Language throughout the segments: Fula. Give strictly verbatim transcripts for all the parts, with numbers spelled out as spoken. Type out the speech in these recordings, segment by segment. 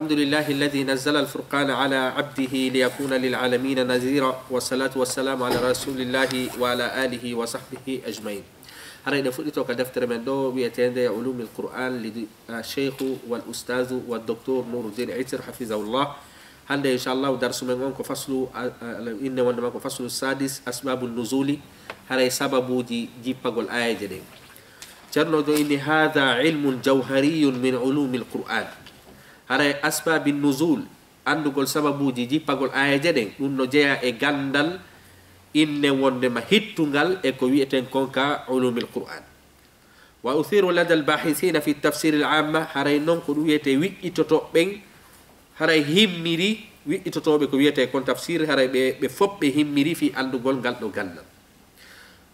الحمد لله الذي نزل الفرقان على عبده ليكون للعالمين نذيرا، والصلاة والسلام على رسول الله وعلى آله وصحبه أجمعين. Haray ɗe fuɗɗito ka deftere men ɗo wi'eteende Ulumil Qur'an li, ah, Cheikhu wal Ustazu wal Doktor Nuruddin Itir, hafizahullah. Hannde, inchallahu, darsu men on ko faslu, ah, ah, inne wonde ma ko faslu sadis, asbabu nuzuli, haray sababuuji jippagol aayeeje ɗen. Ceerno ɗo inni, "Haadha ilmun jawhariyun min ulumil Qur'an." Haray asbabi nuzul, anndugol sababuuji jippagol aayeeje ɗen, ɗum no jeyaa e ganndal inne wonde ma hittungal e ko wi'eten kon ka ulumil Qur'an. Wa uthiru lada al-bahisina fi tafsir al-amma, haray non ko ɗum wi'etee wiɗɗitotooɓe ɓen, haray himmiri, wiɗɗitotooɓe ko wi'etee kon tafsir, haray ɓe, ɓe fof ɓe himmiri fi anndugol ngal ɗo ganndal.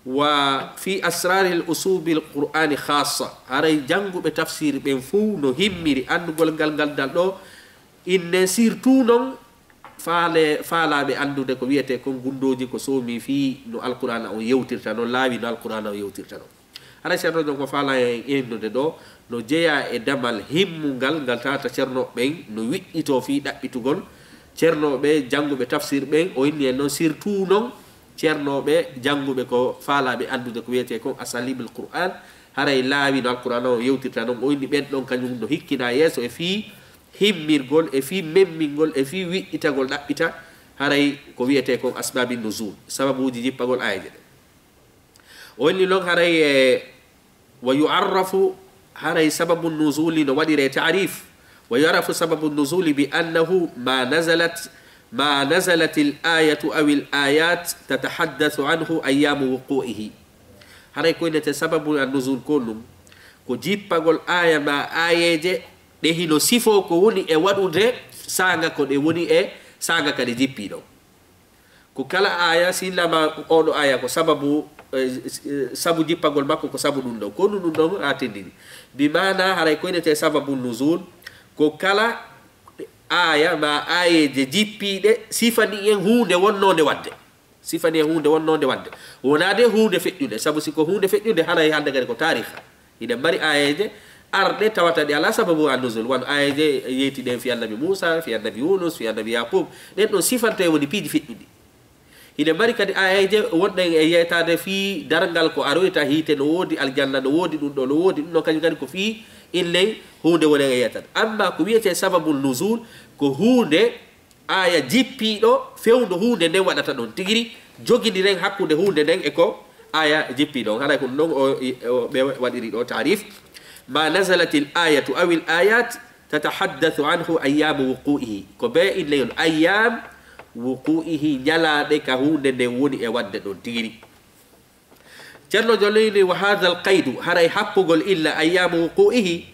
Wa fi asrari al-usubi al-Qur'ani khassa, haray jannguɓe tafsir ɓen fof no himmiri anndugol ngal, ngal dal ɗo, inne surtout non faale, faalaaɓe anndude ko wi'etee kon gunndooji ko soomi fii no Alqur'aana on yewtirta non, laawi no Alqur'aana on yewtirta non. Haray ceerno ɗon ko faalaa en innude ɗo, no jeyaa e damal himmungal ngal tata ceernooɓe ɓen no wiɗɗitoo fii ɗaɓɓitugol. Ceernooɓe jannguɓe tafsir ɓen, o inni en non surtout non ceernooɓe jannguɓe ko faalaaɓe anndude ko wi'etee kon asalibul Qur'an, haray laawi no Alqur'aana on yewtirta non, o inni ɓen ɗon kañum no hikkinaa yeeso e fii himmirgol, e fii memmingol, e fii wiɗɗitagol ɗaɓɓita, haray ko wi'etee kon asbabi nuzul, sababuuji jippagol aayeeje ɗen. O inni non haray e, wa yu'arrafu, haray sababu nuzuli no waɗiree ta'rif. Wa yu'arrafu sababu nuzuli bi annahu ma nazalat, ma nazalat al ayatu aw al ayat tatahaddathu anhu ayyamu wuqu'ihi. Haray ko innetee sababu an nuzul ko ɗum, ko jippagol aaya ma aayeeje ɗe hino sifoo ko woni e waɗude saanga ko ɗe woni e saanga ka ɗe jippii ɗon. Ko kala aaya, si innama oɗo aaya ko sababu, eh, eh, sabu jippagol makko ko sabu ɗum ɗon. Ko ɗum ɗum ɗon a tindini. Bi maana haray ko innetee sababu nuzul, ko kala aaya ma aayeeje jippiiɗe sifani en huunde wonnoonde waɗde. Sifani en huunde wonnoonde waɗde. Wonaa de huunde feƴƴunde, sabu si ko huunde feƴƴunde, haray hannde kadi ko taariha. Hiɗen mari aayeeje arɗe tawata ɗe alaa sababu an nuzul, wano aayeeje yeyti ɗen fii annabi Muusa, fii annabi Yunus, fii annabi Yaqub. Ɗen ɗon sifante woni piiji feƴƴuɗi. Hiɗen mari kadi aayeeje wonɗen e yeetaade fii darngal ko aroyta, hiite no woodi, aljanna no woodi, ɗum ɗo no woodi, ɗum ɗon kañum kadi ko fii inne huunde wonen e yeetaade. Amma ko wi'etee sababul nuzul, ko huunde aaya jippiiɗo fewndo huunde nden waɗata ɗon tigiri, jogindiren hakkunde huunde nden e ko aaya jippii ɗon. Haray ko ɗum ɗon o, o, ɓe waɗiri ɗo taarif. Ma nazalatil ayatu awil ayat tatahaddathu anhu ayyamu wuqu'ihi. Ko bee inne on ayyam wuqu'ihi, ñalaaɗe ka huunde nden woni e waɗde ɗon tigiri. Ceerno Jolini, wa hadha al qaydu, haray happugol illa ayyamu wuqu'ihi,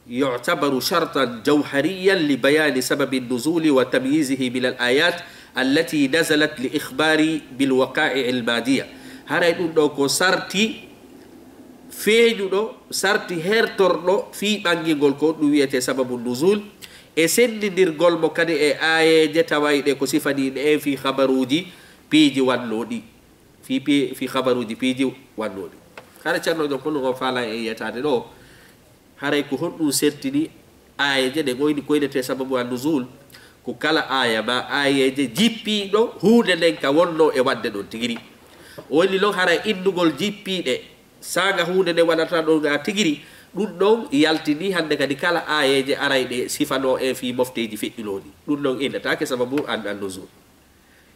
yu'tabaru shartan jawhariyan li bayani sababi nuzuli wa tamyizihi min al ayat allati nazalat li ikhbari bil waqa'i al madiya. Haray ɗum ɗo ko sarti feeñuɗo, sarti hertorɗo fii ɓangingol ko ɗum wi'etee sababu nuzul, e senndindirgol mo kadi e aayeeje tawayɗe ko sifaniiɗe en fii habaruuji piiji wannooɗi. Fii pi-, fii habaruuji piiji wannooɗi. Hara Ceerno ɗon ko ɗum o faalaa e yeetaade ɗo. Haray ko honɗum sertini aayeeje ɗen? O inni ko innetee sababu an nuzul, ko kala aaya ma aayeeje jippiiɗo huunde nden ka wonnoo e waɗde ɗon tigiri. O inni non haray innugol jippiiɗe saanga huunde nden waɗata ɗon ga tigiri, ɗum ɗon yaltini hannde kadi kala aayeeje arayɗe sifanoo en fii mofteeji feƴƴunooɗi. Ɗum ɗon innetaake sababu an, an nuzul.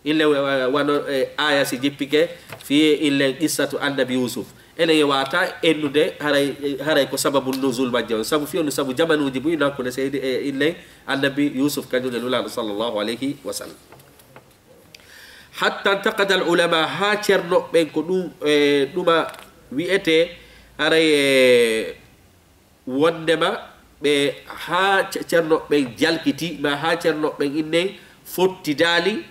Inle wa-, wa-, wano, eh, aaya si jippike fii inle qissatu annabi Yusuf. Ene yewata ennude haray, haray ko sababu nuzul majje on. Sabu fii on, sabu jamanuuji buy nakkude seydi e inle annabi Yusuf kañum e Nulaaɗo sallallahu alayhi wa sallam. Hatta intaqada al ulama, haa ceerno ɓen ko ɗum, eh, ɗuma wi'etee haray, eh, wondema ɓe haa ce-, ceerno ɓen jalkiti, ma haa ceerno ɓen innen fottidaali,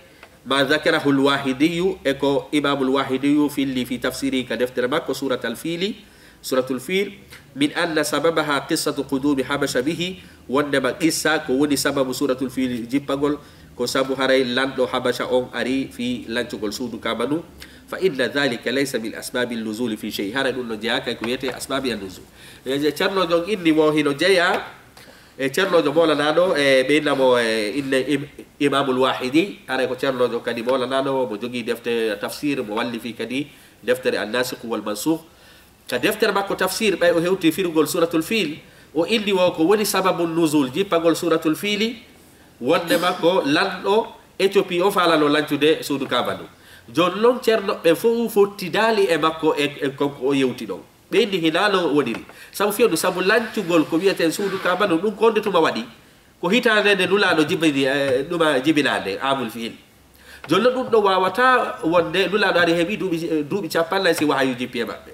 ma dhakarahu al-Wahidiyu, e ko Imaamu al-Wahidiyu filli fi tafsiri ka deftere makko Surat al-Fili, Suratul Fil, min anna sababaha qissatu qudumi Habasha bihi, wondema qissa ko woni sababu Suratul Fil jippagol, ko sabu haray lanɗo Habasha on ari fi lancugol suudu Kaaba ndu, fa inna dhalika laysa min asbabi nuzuli fi shay, haray ɗum no jeyaaka e ko wiyetee asbabi an-nuzul. E je Ceerno ɗon inni wo hino jeyaa E ceernoojo moolanaano, e ɓe inna mo, e inne Im-, Imaamul Waahidi, haray ko ceernoojo kadi moolanaano, mo jogii defte tafsir, mo wallifi kadi deftere An-Nasikh wal Mansukh. Ka deftere makko tafsir, ɓay o hewti firugol Suuratul Fiil, o inni wo ko woni sababu nuzul jippagol Suuratul Fiili, wonde makko lanɗo Éthiopie o faalano lancude suudu Kaaba ndun. Jooni non ceerno ɓen fof fottidaali e makko e, e ko, ko o yewti ɗon. Ɓe inni hinaa non woniri. Sabu fiyondu, sabu lancugol ko wi'eten suudu Kaaba ndun, ɗun ko honde tuma waɗi? Ko hitaande nde Nulaaɗo jibini, eh, ɗuma jibinaande, aamul fiil. Jooni non ɗun ɗon waawataa wonde Nulaaɗo ari heɓi duuɓi, duuɓi cappanɗe nayi si wahayu jippi e maɓɓe.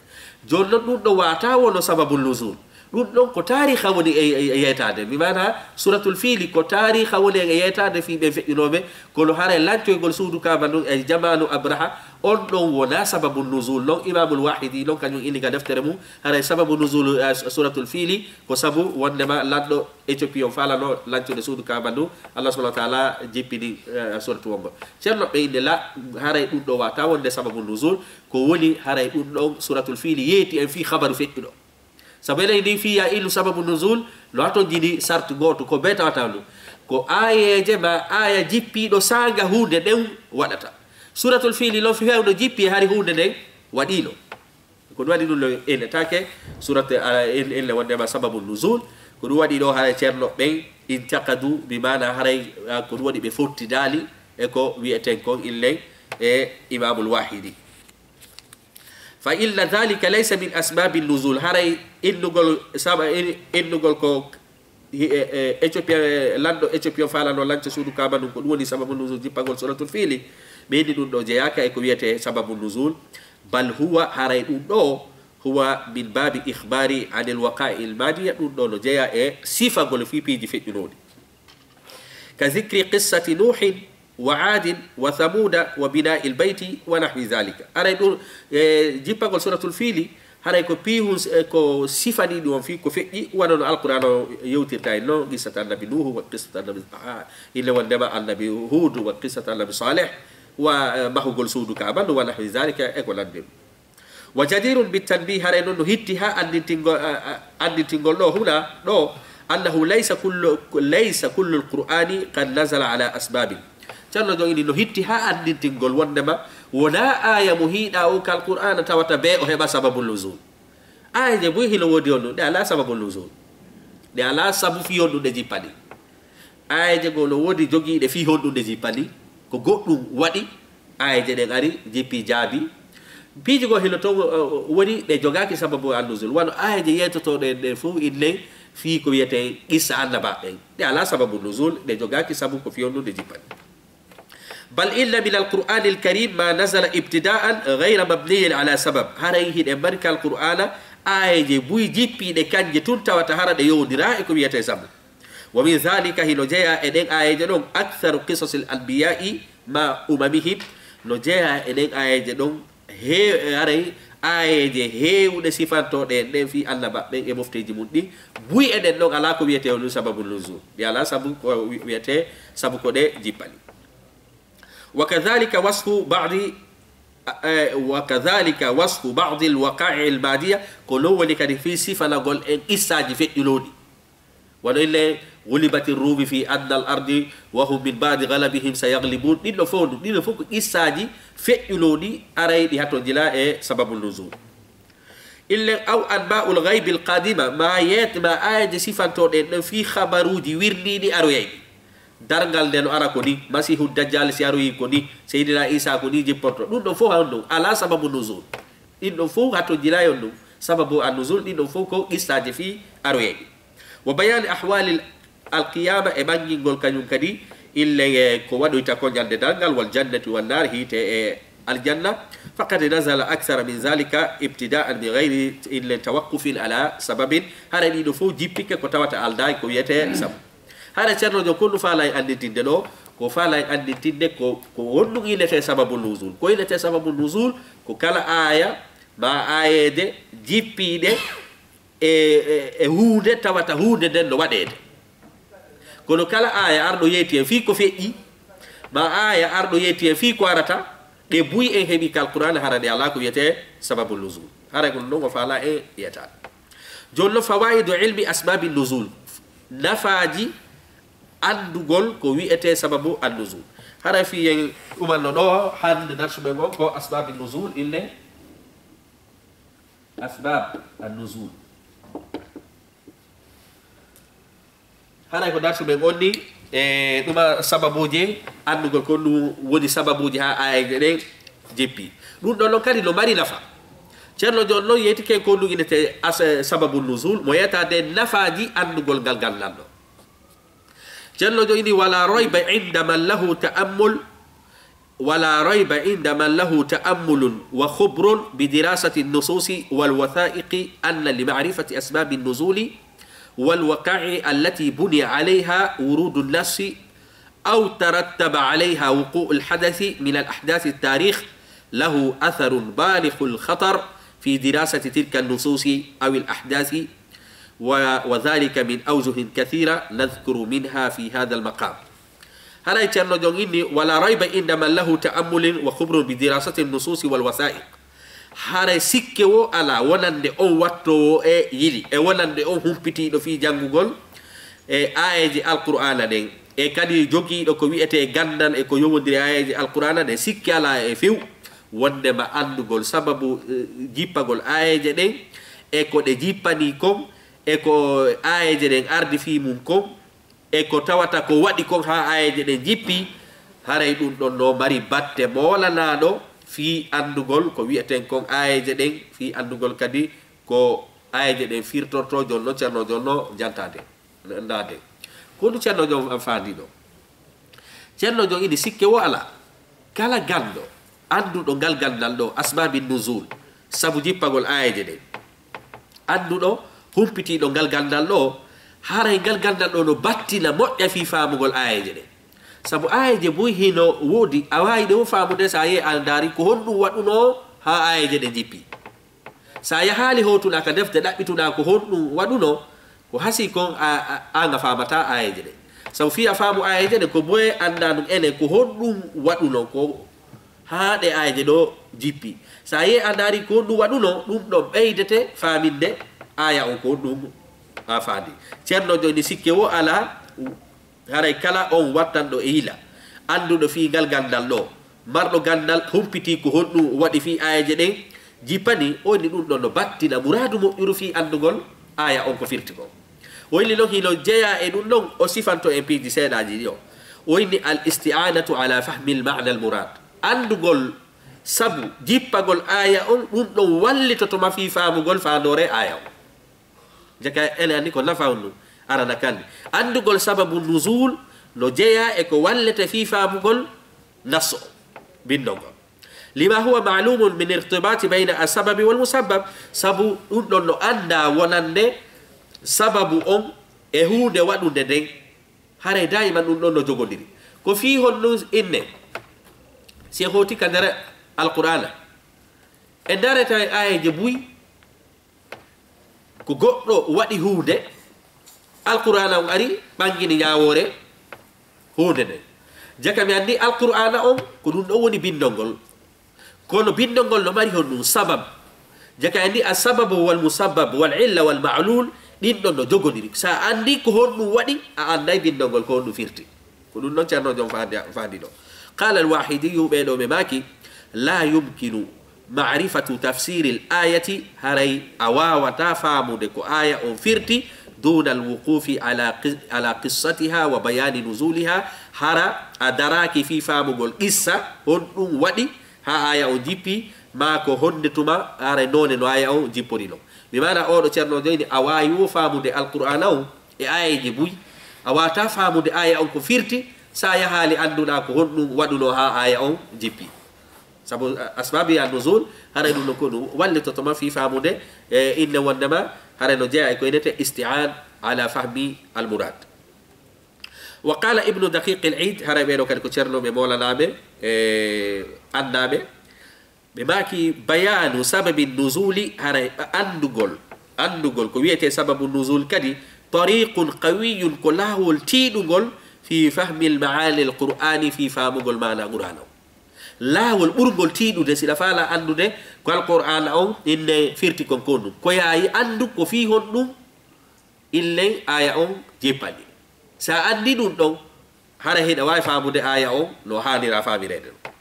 Jooni non ɗun ɗon waawataa wono sababu nuzul. Ɗun ɗon ko taariha woni e, e, e yeetaade. Bi maana Suuratul Fiili ko taariha woni e yeetaade fii ɓen feƴƴunooɓe, kono haray lancoygol suudu Kaaba ndun e jamaanu Abraha, on ɗon wonaa sababu nuzul. Non Imaamul Waahidi non kañun inni ka deftere mun, haray sababu nuzul, eh, Suuratul Fiili ko sabu wondema lanɗo Éthiopie on faalano lancude suudu Kaaba ndun, Allah subhanahu wa taala jippini, eh, suuratu wongo. Ceerno ɓe inni la, haray ɗun ɗon waawataa wonde sababu nuzul, ko woni haray ɗun ɗon Suuratul Fiili yeeti en fii habaru feƴƴuɗo. Sabu enen ni fii ya ilmu sababu nuzul, no hatonjini sarti gooto, ko bee tawata ɗun. Ko aayeeje maa aaya jippiiɗo saanga huunde nden waɗata. Suuratul Fiili non fii fewndo jippi hari huunde nden waɗiino. Ko ɗun waɗi ɗun no innetaake suurat, a, in-, inne wondema sababu nuzul. Ko ɗun waɗi ɗoo haray ceerno ɓen intaqadu, bi maana haray, a, ko ɗun waɗi ɓe fottidaali e ko wi'eten kon illen e Imaamul Waahidi. Fa inna dhalika laysa min asbabi nuzul. Haray innugol saba-, in-, innugol ko hi-, e, e, Éthiopien, e, lanɗo Éthiopien faalano lanca suudu Kaaba ndun, ko ɗun woni sababu nuzul jippagol Suuratul Fiili. Ɓe inni ɗun ɗoo jeyaaka e ko wi'etee sababu nuzul. Bal huwa, haray ɗun ɗoo, huwa min babi ikhbari anil waqa'i al madiya, ɗun ɗoo no jeyaa e sifagol fii piiji feƴƴunooɗi. Ka zikri qissati Nuuhin wa Aadin wa Thamuuda wa binaa'i al-bayti wa nahwi dhaalika. Haray ɗun, e, jippagol Suuratul Fiili, haray ko piihun, e, ko sifaniiɗi on fii ko feƴƴi, wano no Alqur'aana o yewtirta en non, qissata Annabi Nuuhu wa qissata Annabi, a, inne wondema Annabi Huudu wa qissata Annabi Saalih, wa, e, mahugol suudu Kaaba ndun wa nahwi dhaalika e ko nanndi ɗun. Wa jadirun bit tanbih, haray non no hitti haa anndintingol, a, a, anndintingol ɗoo huna, ɗoo, annahu laysa kullu, laysa kullu al-Qur'ani qad nazala ala asbabin. Ceerno jooni no hitti haa anndintingol wondema wonaa aaya mo hiiɗaa on ka Alqur'aana tawata bee o heɓa sababu nuzul. Aayeeje buy hino woodi on ɗun, ɗe alaa sababu nuzul. Ɗe alaa sabu fii honɗun ɗe jippani. Aayeeje goo no woodi jogiiɗe fii honɗun ɗe jippani, ko goɗɗun waɗi, aayeeje ɗen ari, jippi jaabi. Piiji goo hino ton, o, o, woni ɗe jogaaki sababu an-nuzul. Wano aayeeje yeetotooɗe ɗen fow inne fii ko wi'etee qissa annabaaɓe ɓen. Ɗe alaa sababu nuzul, ɗe jogaaki sabu ko fii honɗun ɗe jippani. Bal inna min al-Qur'ani al-Karim ma nazala ibtida'an ghayra mabniyin ala sabab. Haray hiɗen mari ka Alqur'aana aayeeje buy jippiiɗe kanje tun tawata hara ɗe yowondiraa e ko wi'etee sabu. Wa min dhalika, hino jeyaa e ɗen aayeeje ɗon, aktharu qisasil anbiya'i ma umamihim, no jeyaa e ɗen aayeeje ɗon, he-, haray aayeeje heewuɗe sifantooɗe en ɗen fii annabaaɓe ɓen e mofteeji mun ɗin, buy e ɗen ɗon alaa ko wi'etee honɗun sababu nuzul. Ɗi alaa sabu ko wi-, wi'etee sabu ko ɗe jippani. Wa kadhalika wasfu ba'di, eh, wa kadhalika wasfu ba'di al-waqa'i' al-madiya, ko non woni kadi fii sifanagol en qissaaji feƴƴunooɗi. Wano inne, "Ghulibatir Rumu fi adna al-ardi wa hum min ba'di ghalabihim sayaghlibun." Ɗin ɗon fow, ɗin ɗon fow ko qissaaji feƴƴunooɗi, aray ɗi hatonjilaa e sababu nuzul. Illen aw anba'ul ghaybil qadima, ma yeet-, ma aayeeje sifantooɗe en ɗen fii habaruuji wirniiɗi aroyayɗi. Darngal nde no ara ko ni, Masiihu Dajjal si aroyi ko ni, Seydina Iisaa ko ni jipporto. Ɗun ɗon fow honɗun alaa sababu nuzul. Ɗin ɗon fow hatonjilaa e honɗun sababu an-nuzul, ɗin ɗon fow ko qissaaje fii aroyayɗi. Wa bayani ahwalil al-qiyama, e ɓanngingol kañun kadi, ille, e ko waɗoyta ko ñande darngal, wal jannati wan naar, hiite e aljanna. Faqad nazala akthara min dhalika ibtida'an bi ghayri, ille, tawaqqufin ala sababin. Hara ɗii ɗoo fow jippike ko tawata aldaaki ko wi'etee sabu. Hara ceerno jo, ko honɗun faalaa en anndintinde ɗoo? Ko faalaa en anndintinde ko, ko honɗun innetee sababu nuzul. Ko innetee sababu nuzul ko kala aaya ma aayeeje jippiiɗe e, e, e huunde tawata huunde nden no waɗeede. Kono kala aaya arɗo yeeti en fii ko feƴƴi, ma aaya arɗo yeeti en fii ko arata, ɗe buy en heɓi ka Alqur'aana, hara ɗe alaa ko wi'etee sababu nuzul. Hara ko ɗun ɗon o faalaa en yeetaade. Jooni non, fawaidu ilmi asbabi nuzul. Nafaaji anndugol ko wi'etee sababu annuzul. Haray fii en ɗumanno ɗoo hannde darsu men on ko asbaabi nuzul, inne asbab annuzul. Haray ko darsu men on ni, e ɗuma sababuuje anndugol ko ɗum woni sababuuje haa aayeeje ɗen jippi. Ɗum ɗon non kadi no mari nafa. Ceerno Jon non yeetike ko ɗum innetee as-, sababu nuzul, mo yeetaade nafaaji anndugol ngal ganndal ɗoo. Ceerno Jon inni, ولا ريب عند من له تأمل، ولا ريب عند من له تأمل وخبر بدراسة النصوص والوثائق أن لمعرفة أسباب النزول والوقائع التي بني عليها ورود النص أو ترتب عليها وقوع الحدث من الأحداث التاريخ له أثر بالغ الخطر في دراسة تلك النصوص أو الأحداث، و-، وذلك من أوجه كثيرة نذكر منها في هذا المقام. Haray Ceerno Jon inni, ولا ريب عند من له تأمل وخبر بدراسة النصوص والوثائق. Haray sikke woo alaa wonande on wattoowo e yili, e wonande on humpitiiɗo fii janngugol e aayeeje Alqur'aana ɗen, e kadi jogiiɗo ko wi'etee ganndal e ko yowondiri e aayeeje Alqur'aana ɗen, sikke alaa e few wonndema anndugol sababu, eh, jippagol aayeeje ɗen, e ko ɗe jippanii kon, e ko aayeeje ɗen ardi fii mum kon, e ko tawata ko waɗi kon haa aayeeje ɗen jippi, haray ɗum ɗon no mari batte moolanaaɗo fii anndugol ko wi'eten kon aayeeje ɗen, fii anndugol kadi ko aayeeje ɗen firtortoo. Jonno Ceerno Jonno jantaade, ndaade. Ko ɗum Ceerno Jon faandiiɗo. Ceerno Jon ini sikke woo alaa, kala ganndo annduɗo ngal ganndal ɗoo, asbaabi nuzul, sabu jippagol aayeeje ɗen, annduɗo, humpitiiɗo ngal ganndal ɗoo, haray ngal ganndal ɗoo no battina moƴƴa fii faamugol aayeeje ɗen. Sabu aayeeje buy hino woodi, a waawi ɗe fof faamude, so a yehii a ndaari ko honɗum waɗunoo haa aayeeje ɗen jippi. So a yahaali hootunaa ka defte ɗaɓɓitunaa ko honɗum waɗunoo, ko hasii kon a, a, aan a faamataa aayeeje ɗen. Sabu fii a faamu aayeeje ɗen, ko boye anndaa ɗum enen ko honɗum waɗunoo ko haa ɗe aayeeje ɗoo jippi. So a yehii a ndaari ko honɗum waɗunoo, ɗum ɗon ɓeydete faaminde aaya on ko honɗum a faandi. Ceerno Jon ini sikke woo alaa, haray kala on wattanɗo e yila, annduɗo fii ngal ganndal ɗoo, marɗo ganndal, humpitii ko honɗum waɗi fii aayeeje ɗen jippani, o inni ɗum ɗon no battina muraadu moƴƴuru fii anndugol aaya on ko firti kon. O inni non hino jeyaa e ɗum ɗon, o sifanto en piiji seeɗaaji ɗi o. O inni الاستعانة على فهم المعنى المراد. Anndugol sabu jippagol aaya on, ɗum ɗon wallitoto ma fii faamugol faandoore aaya on. Jaka ene anndi ko nafa on ɗum arana kandi. Anndugol sababu nuzul no jeyaa e ko wallete fii faamugol nasso, binndol ngol. لما هو معلوم من ارتباط بين السبب والمسبب. Sabu ɗum ɗon no anndaa wonande sababu on e huunde waɗunde nden. Haray daayiman ɗum ɗon no jogondiri. Ko fii honɗum inne? Si en hooti ka nder Alqur'aana, en ndaarata e aayeeje buy, ko goɗɗo waɗi huunde, Alqur'aana on ari ɓangini ñaawoore huunde nden. Jaka mi anndi Alqur'aana on ko ɗum ɗon woni binndol ngol. Kono binndol ngol no mari honɗum sabab. Jaka en anndi as-sababu wal musabbab wal illa wal ma'lul, ɗin ɗon no jogondiri. Sa anndi ko honɗum waɗi, a annday binndol ngol ko honɗum firti. Ko ɗum ɗon Ceerno Jon faandi, faandi ɗo. قال الواحدي, ɓee ɗoo ɓe maaki, لا يمكن معرفة تفسير الآية, haray a waawataa faamude ko aaya on firti, دون الوقوف على قص-، على قصتها وبيان نزولها, hara a daraaki fii faamugol qissa, honɗum waɗi haa aaya on jippi, maa ko honde tuma, haray noone no aaya on jippori non. Bi maana oo ɗoo Ceerno Jon ini a waawi wo faamude Alqur'aana on, e aayeeje buy, a waawataa faamude aaya on ko firti, sa yahaali annduɗaa ko honɗum waɗunoo haa aaya on jippi. Sabu, a-, asbaabi an-nuzul, haray ɗum ɗon ko ɗum wallitoto ma fii faamude, e, inne wonndema, haray no jeyaa e ko innetee isti'an ala fahmi al-murad. Wa qala Ibnu Daqiq al-Eid, haray ɓee ɗoo kadi ko ceernooɓe moolanaaɓe, e, annaaɓe. Ɓe maaki, bayanu sababi nuzuli, haray anndugol, anndugol ko wi'etee sababu nuzul kadi, tariqun qawiyyun, ko laawol tiiɗungol, fi fahmil ma'anil Qur'ani, fi faamugol maana Qur'aana on. Laawol ɓurngol tiiɗude, si ɗa faalaa anndude ko Alqur'aana on inne firti kon ko honɗum. Ko yaawi anndu ko fii honɗum Illen aya on jippani. Sa anndi ɗum ɗon, hara hiɗa waawi faamude aya on no haanira faamireede non.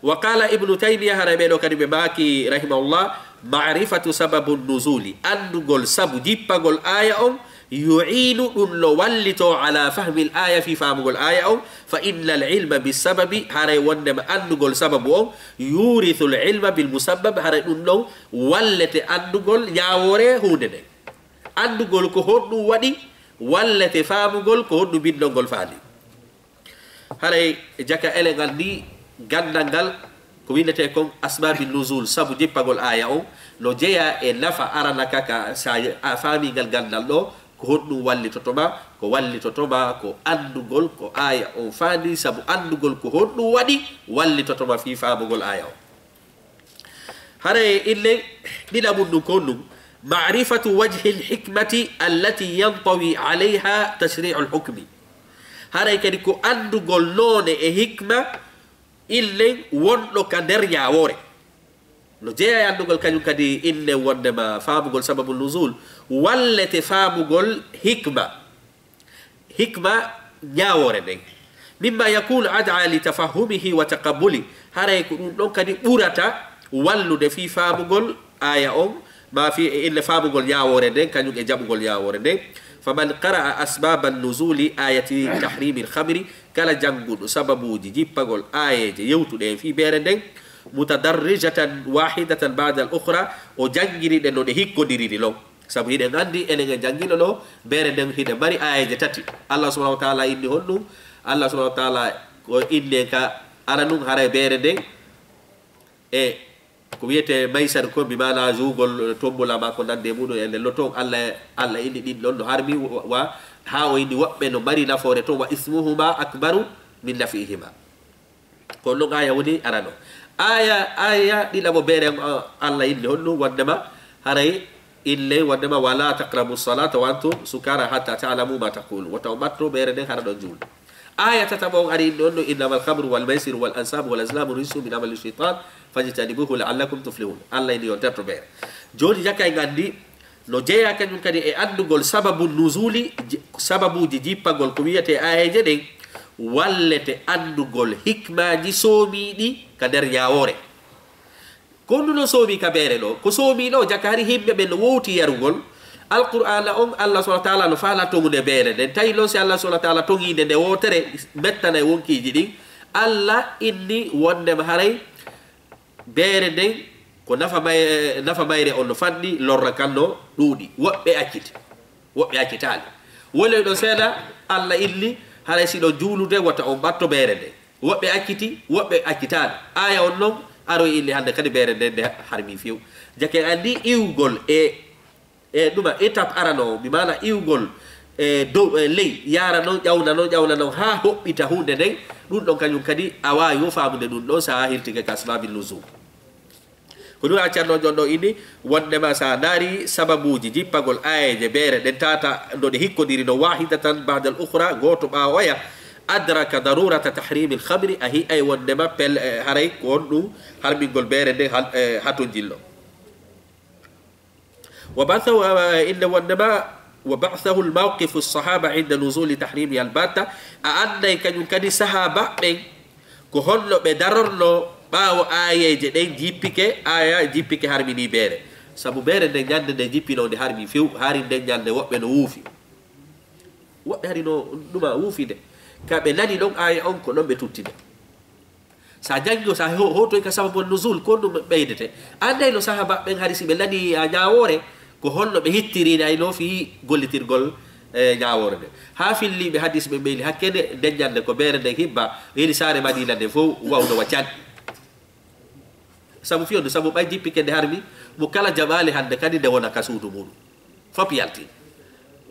Wa qala Ibnu Taymiya, hara ɓe ɗo kadi ɓe maaki, rahimahullah, ma'rifatu sababu nuzuli, anndugol sabu jippagol aya on, yu'inu, ɗum no wallito, ala fahmil aya, fii faamugol aya on, fa innal ilma bisababi, haray wonndema anndugol sababu on, yurithul ilma bil musabbab, haray ɗum ɗon wallete anndugol ñaawoore huunde nden. Anndugol ko honɗum waɗi, wallete faamugol ko honɗum binndol ngol faali. Haray jaka elen anndi ganndal ngal, ko winnetee kon asbabi nuzul, sabu jippagol aya on, no jeyaa e nafa arana ka, ka sa a faami ngal ganndal ɗo, ko honɗum wallitoto ma, ko wallitoto ma ko anndugol ko aya on faali, sabu anndugol ko honɗum waɗi, wallitoto ma fii faamugol aya on. Haray ille ɗiɗaɓun ɗum ko honɗum? Ma'rifatu wajhil hikmati allati yantawi alayha tashri'ul hukmi. Haray kadi ko anndugol noone e hikma illen wonɗo ka nder ñaawoore. No jeyaa e anndugol kañum kadi illen wonndema faamugol sababu nuzul, wallete faamugol hikma. Hikma ñaawoore nden. Mimma yakunu ad'a li tafahumihi wa taqabbuli. Haray ko ɗum ɗon kadi ɓurata wallude fii faamugol aya on, ma fii e ille faamugol ñaawoore nden, kañum e jaɓugol ñaawoore nden. Faman qara'a asbaban nuzuli ayati tahrimil khamri, kala jannguɗo sababuuji jippagol aayeeje yewtuɗe e fii beere nden, mutadarrijatan wahidatan ba'da al ukhra, o janngiri ɗe no ɗe hikkondiriri non. Sabu hiɗen anndi, enen e janngino ɗo, beere nden hiɗe mari aayeeje tati. Allah subhanahu wa ta'ala inni honɗum? Allah subhanahu wa ta'ala ko inni en ka aranun, haray beere nden e ko wiyetee maysar ko, bi maana juugol tombula ma ko nandi e muɗum, e nden lotto on, Allah, Allah inni ɗin ɗon no harmi wa, wa, haa o inni woɓɓe no mari nafoore ton, wa ismuhuma akbaru min naf'ihima. Ko non aya woni arano. Aya, aya ɗiɗaɓo beere, uh, Allah inni honɗum? Wonndema haray ille wonndema, "Wala taqrabu salata wa antum sukara hatta ta'lamu ma taqulu." Wota on ɓatto beere nden hara ɗon juulde. Aya tataɓo on ari inni honɗum? "Innamal khamru wal maysiru wal ansabu wal azlamu rijsun min amali shaytan fajtanibuhu la'allakum tuflihun." Allah inni on terto beere. Jooni jaka en anndi no jeyaa kañum kadi e anndugol sababu nuzuli, ji-, sababuuji jippagol ko wiyetee aayeeje ɗen, wallete anndugol hikmaaji soomiiɗi ka nder ñaawoore. Ko honɗum no soomi ka beere ɗo? Ko soomi ɗo, jaka hari yimɓe ɓen no wowti yarugol Alqur'aana on, Allah subhanahu wa ta'ala no faalaa toŋude beere nden. Tawi non si Allah subhanahu wa ta'ala toŋii nde nde wootere, mettanay wonkiiji ɗin. Allah inni wonndema haray beere nden ko nafa may-, nafa mayre on no fanɗi, lorra kan no ɗuuɗi. Woɓɓe acciti, woɓɓe accitaali. Woni ɗo seeɗa, Allah inni, haray si ɗon juulude, wota on ɓatto beere nden. Woɓɓe acciti, woɓɓe accitaali. Aya on non aroy inni hannde kadi beere nden nde harmi few. Jake anndi iwgol e E ɗuma étape arano o, bi maana iwgol e dow, e ley, yaara non, ƴawna non, ƴawna non, haa hoɓɓita huunde nden, ɗum ɗon kañum kadi a waawi wo faamude ɗum ɗon, so a hirtike ka asbaabi nuzul. Ko ɗum accanno jon ɗo inni, wondema so a ndaari sababuuji jippagol aayeeje beere ɗen tata no ɗe hikkodiri no wahidatan ba'da al ukhra, gooto ɓaawo oya, adraka darurata tahrimil khamri, a hi'ay wondema pel-, e, haray ko honɗum harmingol beere nden hal-, e, hatonjillo. Wa ba'thahu, eh, inde wondema, wa ba'thahu al mawqifu sahaba inda nuzuli tahrimi al batta. A anday kañum kadi sahaba ɓen ko honno ɓe darorno ɓaawo aayeeje ɗen jippike, aya jippike harmini beere. Sabu beere nden ñande nde jippino nde harmi few, hari nden ñande woɓɓe no wuufi. Woɓɓe hari no ɗuma wuufide. Ka ɓe nani ɗon aya on ko ɗon ɓe tuttide. Sa janngi o, sa ho-, hotoy ka sababun nuzul, ko ɗum ɓeydete. Anday no sahaba ɓen hari si ɓe nani a ñaawoore, ko honno ɓe hittirini ay no fii gollitirgol, e, ñaawoore nden. Haa filliiɓe hadis ɓe ɓeyli hakkende nden ñande ko beere nden hibba, heli saare Madiina nden fow wawno wa can. Sabu fiyonde, sabu ɓay jippike nde harmi, mo kala jaɓaali hannde kadi nde wona ka suudu muɗum. Fop yalti.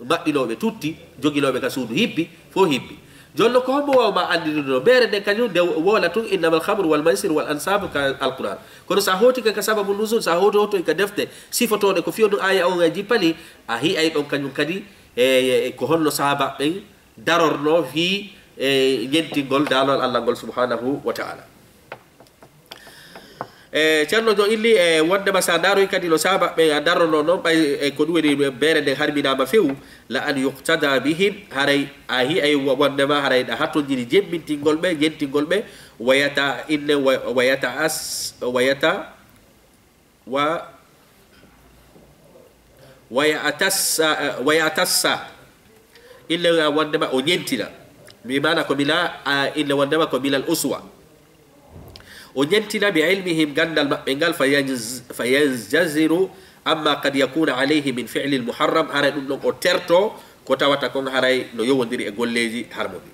Maɓɓinooɓe tutti, joginooɓe ka suudu hibbi, fof hibbi. Jonno ko hombo wawa ma anndinde no beere nden kañum nde woola tun innamal khamru wal maisiru wal ansabu ka Alquran. Kono sa hootike ka sababu nuzul, sa hooti hotoy ka defte sifotooɗe ko fiyonde aya on e jippali, a hi'ay ɗon kañum kadi e, e, e ko honno sahaba ɓen darorno fii e ñentingol daalol Allah ngol subhanahu wa ta'ala. E ceerno jo inni e wondema so a ndaaroy kadi no saaba ɓe a darrono noon ɓay e ko ɗum woni beere nden harminaama few, la an yuqtada bihim, haray a hi'ay wo- wondema haray ɗa hatonjini jemmintingol ɓe, jentingol ɓe, wayata inne wa- wayata as wayata wa wayatassa wayatassa, ille wondema o ñentina, mi maana ko mila a ille wondema ko milal uswa. O ñentina bi ilmihim ganndal maɓɓe ngal, fa yanz- fa yanjaziru amma qad yakuna alayhi min fi'li al muharram, haray ɗum ɗon o terto ko tawata kon haray no yowondiri e golleeji harmuɗi.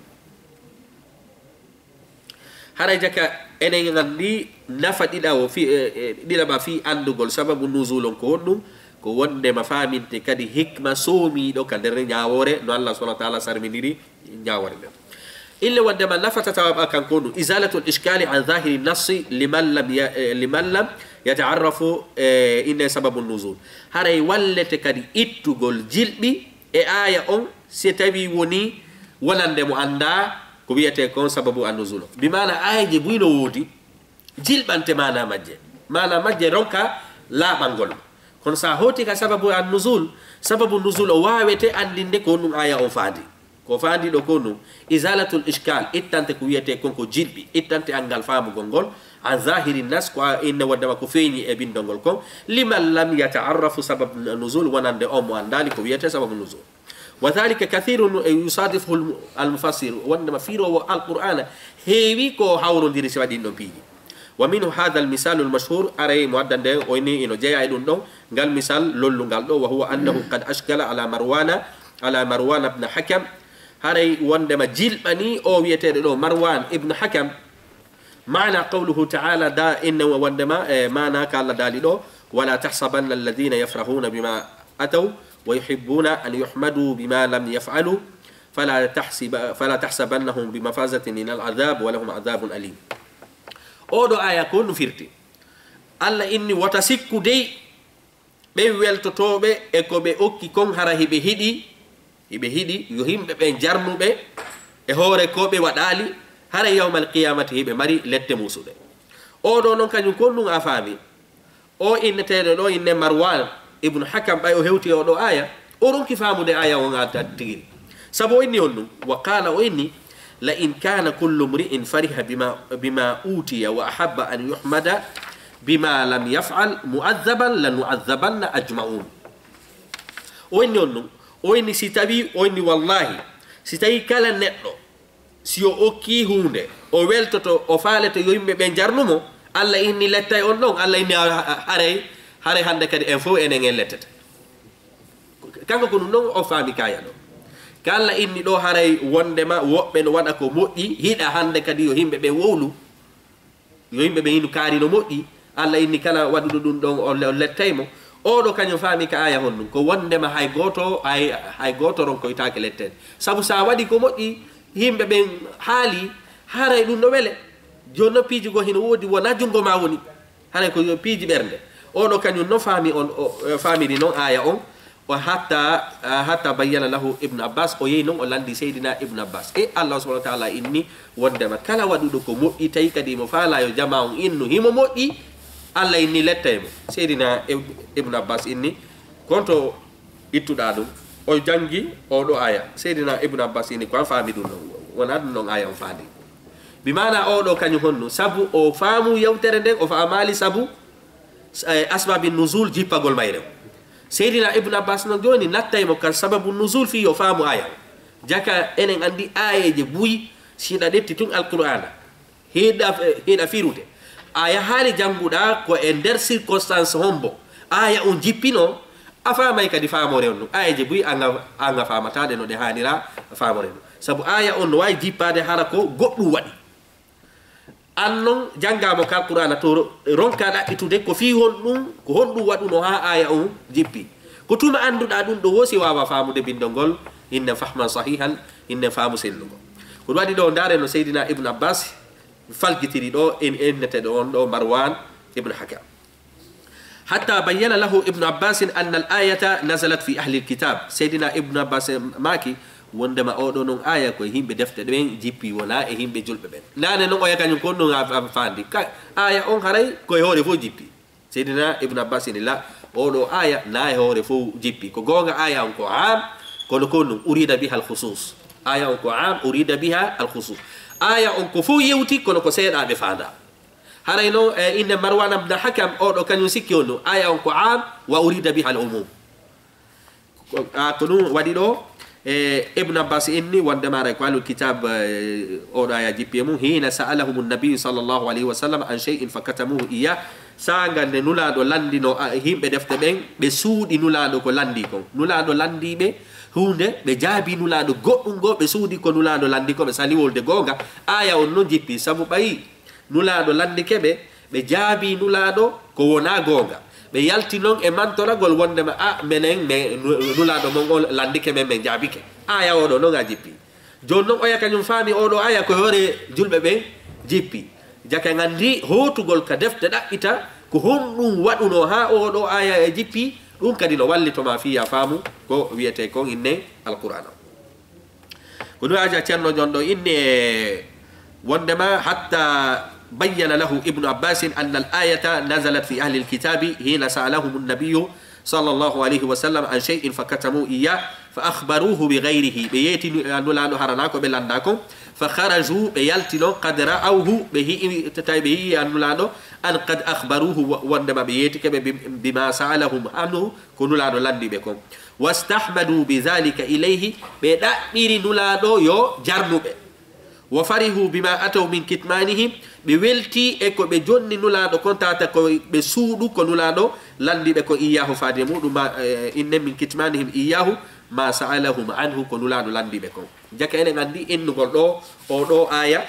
Haray jaka enen anndi nafa ɗiɗawo fi e- e- ɗiɗaɓa fii anndugol sababu nuzul on ko honɗum, ko wondema faaminte kadi hikma soomiiɗo ka nder ñaawoore no Allah subhanahu wa taala sarminiri ñaawoore nden. Ille wondema nafa tataɓa kan ko ɗum, izalatul ishkali an zahiri nassi liman lam ya- eh, liman lam yataarrafu eh, inne sababu nuzul. Haray wallete kadi ittugol jilɓi e aaya on si tawi woni wonande mo annda ko wiyete kon sababu an nuzul on. Bi maana aayeeje buy no woodi jilɓante maana majje. Maana majje ronka laaɓangol. Kono sa hooti ka sababu an nuzul, sababu nuzul o waawete anndinde ko ɗum aaya on faandi. Ko faandi ɗo ko ɗum izalatul ishkal, ittante ko wiyete kon ko jilɓi, ittante anngal faamugol ngol, an zahiri nas, ko a- inne wondema ko feeñi e bindol ngol kon, liman lam yataarrafu sababu nuzul, wonande on mo anndaali ko wiyete sababu nuzul. Wa dhalika kathirun yusadifuhu al mufassir, wondema fiiroowo Alqur'aana heewi ko hawrondiri si waɗi ɗin ɗon piiji. Wa minhu hadha al misalu al mashhur, aray mo adda nden o inni ino jeya e ɗum ɗon, ngal misal lollungal ɗo, wa huwa annahu qad ashkala ala Marwana, ala Marwana ibn Hakam, haray wondema jilɓani o wiyeteeɗo ɗo Marwan ibn Hakam, maana qawluhu taala, da inne wondema e maana ka Allah daali ɗo, wala tahsabanna alladhina yafrahuna bima ataw wa yuhibbuna an yuhmadu bima lam yaf'alu fala tahsiba- fala tahsabannahum bimafazatin min al adhab wa lahum adhabun alim. Oɗo aya ko no firti? Allah inni wota sikku dey ɓen weltotooɓe e ko ɓe okki kon hara hiɓe hiɗi, hiɓe hiɗi yo himɓe ɓen jarnuɓe e hoore ko ɓe waɗaali, hara yawmal qiyamati hiɓe mari lette muusuɗe. Oɗo non kañum kon ɗum a faami. O inneteeɗo ɗo inne Marwan ibnu Hakam, ɓay o hewti e oɗo aya, o ronki faamude aya on a tigiri. Sabu o inni on ɗum, wa qala, o inni, la in kana kullu mri'in fariha bima, bima utiya wa ahabba an yuhmada bima lam yaf'al mu'adhaban la nu'adhabanna ajma'un. O inni on ɗum, o inni si tawi, o inni wallahi, si tawi kala neɗɗo, si o okki huunde, o weltoto, o faaleto yo yimɓe ɓen jarnu mo, Allah inni lettay on ɗon, Allah inni a- a- haray, haray hannde kadi en fof enen en lettete. Kanko ko ɗum ɗon o faami kaya ɗo. Ka Allah inni ɗo haray wondema woɓɓe no waɗa ko moƴƴi, hiɗa hannde kadi yo yimɓe ɓen wowlu. Yo yimɓe ɓen inu kaari no moƴƴi. Allah inni kala waɗuɗo ɗum ɗon, o le- o lettay mo. Oɗo kañum faami ka aya honɗum? Ko wondema hay gooto, hay, hay gooto ronkoytaake letteede. Sabu sa waɗi ko moƴƴi, yimɓe ɓen haali, haray ɗum no wele. Jooni no piiji goo hino woodi, wona junngo ma woni. Haray ko yo piiji ɓernde. Oɗo kañum no faami on, o, o faamiri non aya on. O hatta, ah, hatta bayyana lahu Ibnu Abbas, o yehi non o lanndi Seydina Ibnu Abbas. E Allah subhanahu wa taala inni wondema kala waɗuɗo ko moƴƴi, tawi kadi mo faala yo jama on innu himo moƴƴi, Allah inni lettay mo. Seydina Ib- Ibnu Abbas inni, konto ittuɗa ɗum, o janngi oɗo aya. Seydina Ibnu Abbas inni ko an faami ɗum non, wona ɗum non aya on faandi. Bi maana oɗo kañum honno, sabu o faamu yewtere nden, o faamaali sabu eh, asbabi nuzul jippagol mayre o. Seydina Ibnu Abbas non jooni nattay mo kan sababu nuzul fii yo faamu aya o. Jaka enen anndi ayeeje buy, si hiɗa ɗetti tun Alqur'aana, hiɗa, hiɗa firude. A yahaali jannguɗa ko e nder circonstance hombo aya on jippino, a faamay kadi faamore on ɗum. Ayeeje buy anga, anga faamataɗe no ɗe haanira faamore ɗum. Sabu aya on no waawi jippaade hara ko goɗɗum waɗi. An non janngaama ka Qur'aana to ro- ronka ɗaɓɓitude ko fii honɗum, ko honɗum waɗuno haa aaya on jippi. Ko tuma annduɗaa ɗum ɗo woo si waawa faamude binndol ngol, inne fahman sahihan, inne faamu sellugo. Ko ɗum waɗi ɗo ndaare no Seydina Ibn Abbas falgitiri ɗo, in- inneteeɗo on ɗo Marwan Ibn Hakam. Hatta bayyana lahu Ibnu Abbasin anna al ayata nazalat fi ahli al kitab. Seydina Ibnu Abbas maaki, Wondema oɗo non aya ko e himɓe defte ɓen jippi, wona e himɓe julɓe ɓen. Nane non oya kañum kon non a, a fandi. Ka, aya on haray ko e hoore fof jippi. Seydina Ibn Abbas ini la, oɗo aya na e hoore fof jippi. Ko goonga aya on ko am, kono kon non urida biha al khusus. Aya on ko am, urida biha al khusus. Aya on ko fof yewti, kono ko seeɗa ɓe fanda. Haray non, e, inne Marwan ibn Hakam, oɗo kañum sikki on non, aya on ko am, wa urida biha al umum. Ko, a, ko ɗum waɗi ɗo, e, Ibn Abbas inni wondema aray ko ahlul kitab, e, oɗo aya jippi e mum, hina sa'alahum an-nabi sallallahu alayhi wa sallam an shay'in fakatamuhu iya, sanga nde Nulaaɗo landino, a, himɓe defte ɓen, ɓe suuɗi Nulaaɗo ko landi kon. Nulaaɗo landi ɓe huunde, ɓe jaabi Nulaaɗo goɗɗum goo, ɓe suuɗi ko Nulaaɗo landi ko, ɓe sali wolde goonga. Aya on non jippi, sabu ɓayi Nulaaɗo landike ɓe, ɓe jaabi Nulaaɗo ko wona goonga. Ɓe yalti non e mantoragol wondema, a, menen, me, Nu-, Nulaaɗo mon on landike men, men jaabike. Aya oɗo non a jippi. Jooni non oya kañum faami oɗo aya ko hoore julɓe ɓen jippi. Jaka ngandi hootugol ka defte ɗaɓɓita ko honɗum waɗuno haa oɗo aya e jippi, ɗum kadi no wallito ma fii a faamu ko wiyetee kon inne Alqur'aana. Ko ɗum aja Ceerno Jon ɗo inni e wondema hatta bayyana lahu Ibnu Abbasin anna al-ayata nazalat fi ahli al-kitabi hina sa'alahum an-nabiyyu sallallahu alayhi wa sallam an shay'in fakatamu iyyah fa akhbaruhu bi ghayrihi. Ɓe yeetini Nulaaɗo harana ko ɓe lannda kon. Fa kharaju, ɓe yalti non, qad ra'awhu, ɓe hi'i, tawi ɓe yi'i Nulaaɗo, an qad akhbaruhu, wo-, wondema ɓe yeetike ɓe bi-, bima sa'alahum anhu, ko Nulaaɗo lanndi ɓe kon. Wastahmadu bi dhalika ilayhi, ɓe ɗaɓɓiri Nulaaɗo yo jarnu ɓe. Wa farihu bima ataw min kitmanihim, ɓe welti e ko ɓe jonni Nulaaɗo kon, tata ko ɓe suuɗu ko Nulaaɗo lanndi ɓe kon iyyahu faade muɗum, ma, eh, inne min kitmanihim iyyahu ma sa'alahum anhu, ko Nulaaɗo lanndi ɓe kon. Jaka eɗen anndi innugol ɗo, o ɗo aya,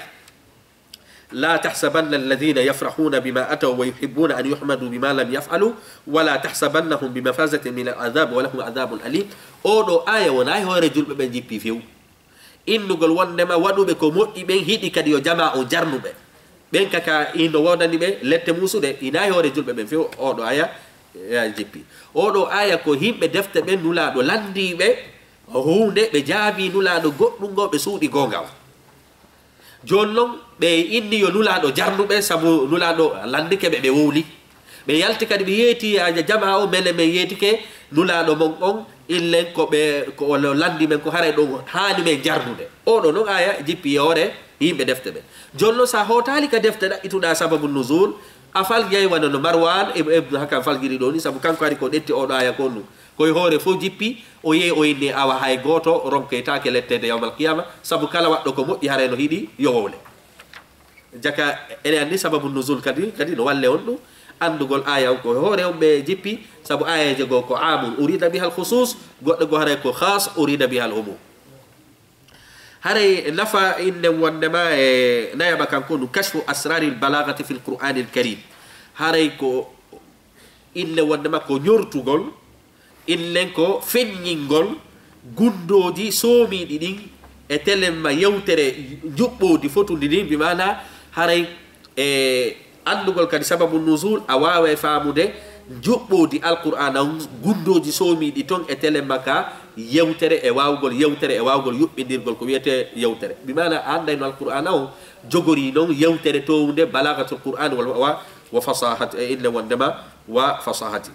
la tahsabanna alladhina yafrahuna bima ataw wa yuhibbuna an yuhmadu bima lam yaf'alu, wa la tahsabannahum bi mafazatin min al-adhab wa lahum adhabun alim. O ɗo aya wona e hoore julɓe ɓen jippi few. Innugol wondema waɗuɓe ko moƴƴi ɓen hiɗi kadi yo jamaa on jarnu ɓe. Ɓen kaka ino woodani ɓe lette muusuɗe, ina e hoore julɓe ɓen few o ɗo aya, eh, jippi. O ɗo aya ko himɓe defte ɓen Nulaaɗo lanndi ɓe huunde, ɓe jaabi Nulaaɗo goɗɗum goo, ɓe suuɗi goonga on. Jooni non, ɓe inni yo Nulaaɗo jarnu ɓe, sabu Nulaaɗo lanndike ɓe, ɓe wowli. Ɓe yalti kadi, ɓe yeeti a-, jamaa o, menen men yeetike Nulaaɗo mon on, illen ko ɓe, ko o lanndi men ko haray ɗum haani men jarnude. O ɗo non aya jippi e hoore yimɓe defte ɓe. Jooni non, sa hootaali ka defte ɗaɓɓituɗa sababu nuzul, a faljay wano no Marwan Ib-, Ibn Hakam faljiri ɗo ni, sabu kanko ari ko ɗetti o ɗo aya kon ɗum. Ko e hoore fof jippi, o yehi o inni awa hay gooto ronkoytaake letteede yawmal qiyama, sabu kala waɗɗo ko moƴƴi haray no hiɗi yo wowle. Jaka eɗen anndi sababu nuzul kadi, kadi no walle on ɗum. Anndugol aya on ko hoore on ɓe jippi, sabu ayaje goo ko amun urida bihal khusus, goɗɗo goo haray ko khas urida bihal umum. Haray nafa inne wondema e nayaɓa kanko ɗum kashfu asraril balagati fil Qur'anil Karim. Haray ko inne wondema ko ñortugol, illen ko feññingol gundooji soomiiɗi ɗin e telemma yewtere njuɓɓoodi fotundi ndin, bi maana haray e anndugol kadi sababu nuzul, a waaway faamude njuɓɓoodi Alqur'aana on, gundooji soomiiɗi ton e telemma ka yewtere e waawgol yewtere e waawgol yuɓɓindirgol ko wiyetee yewtere. Bi maana a annday no Alqur'aana on jogori non yewtere townde, balagatul Qur'an wa, wa, wa fasahat, e inne wondema wa fasahati.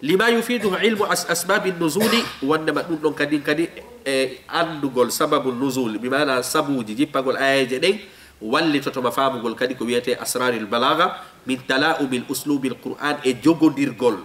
Lima yufiduhu ilmu as-, asbabi nuzuli, wondema ɗum ɗon kadi, kadi e anndugol sababu nuzul, bi maana sabuuji jippagol ayaje ɗen, wallitoto ma faamugol kadi ko wiyetee asraril balaga min talaumil uslubil Qur'an, e jogondirgol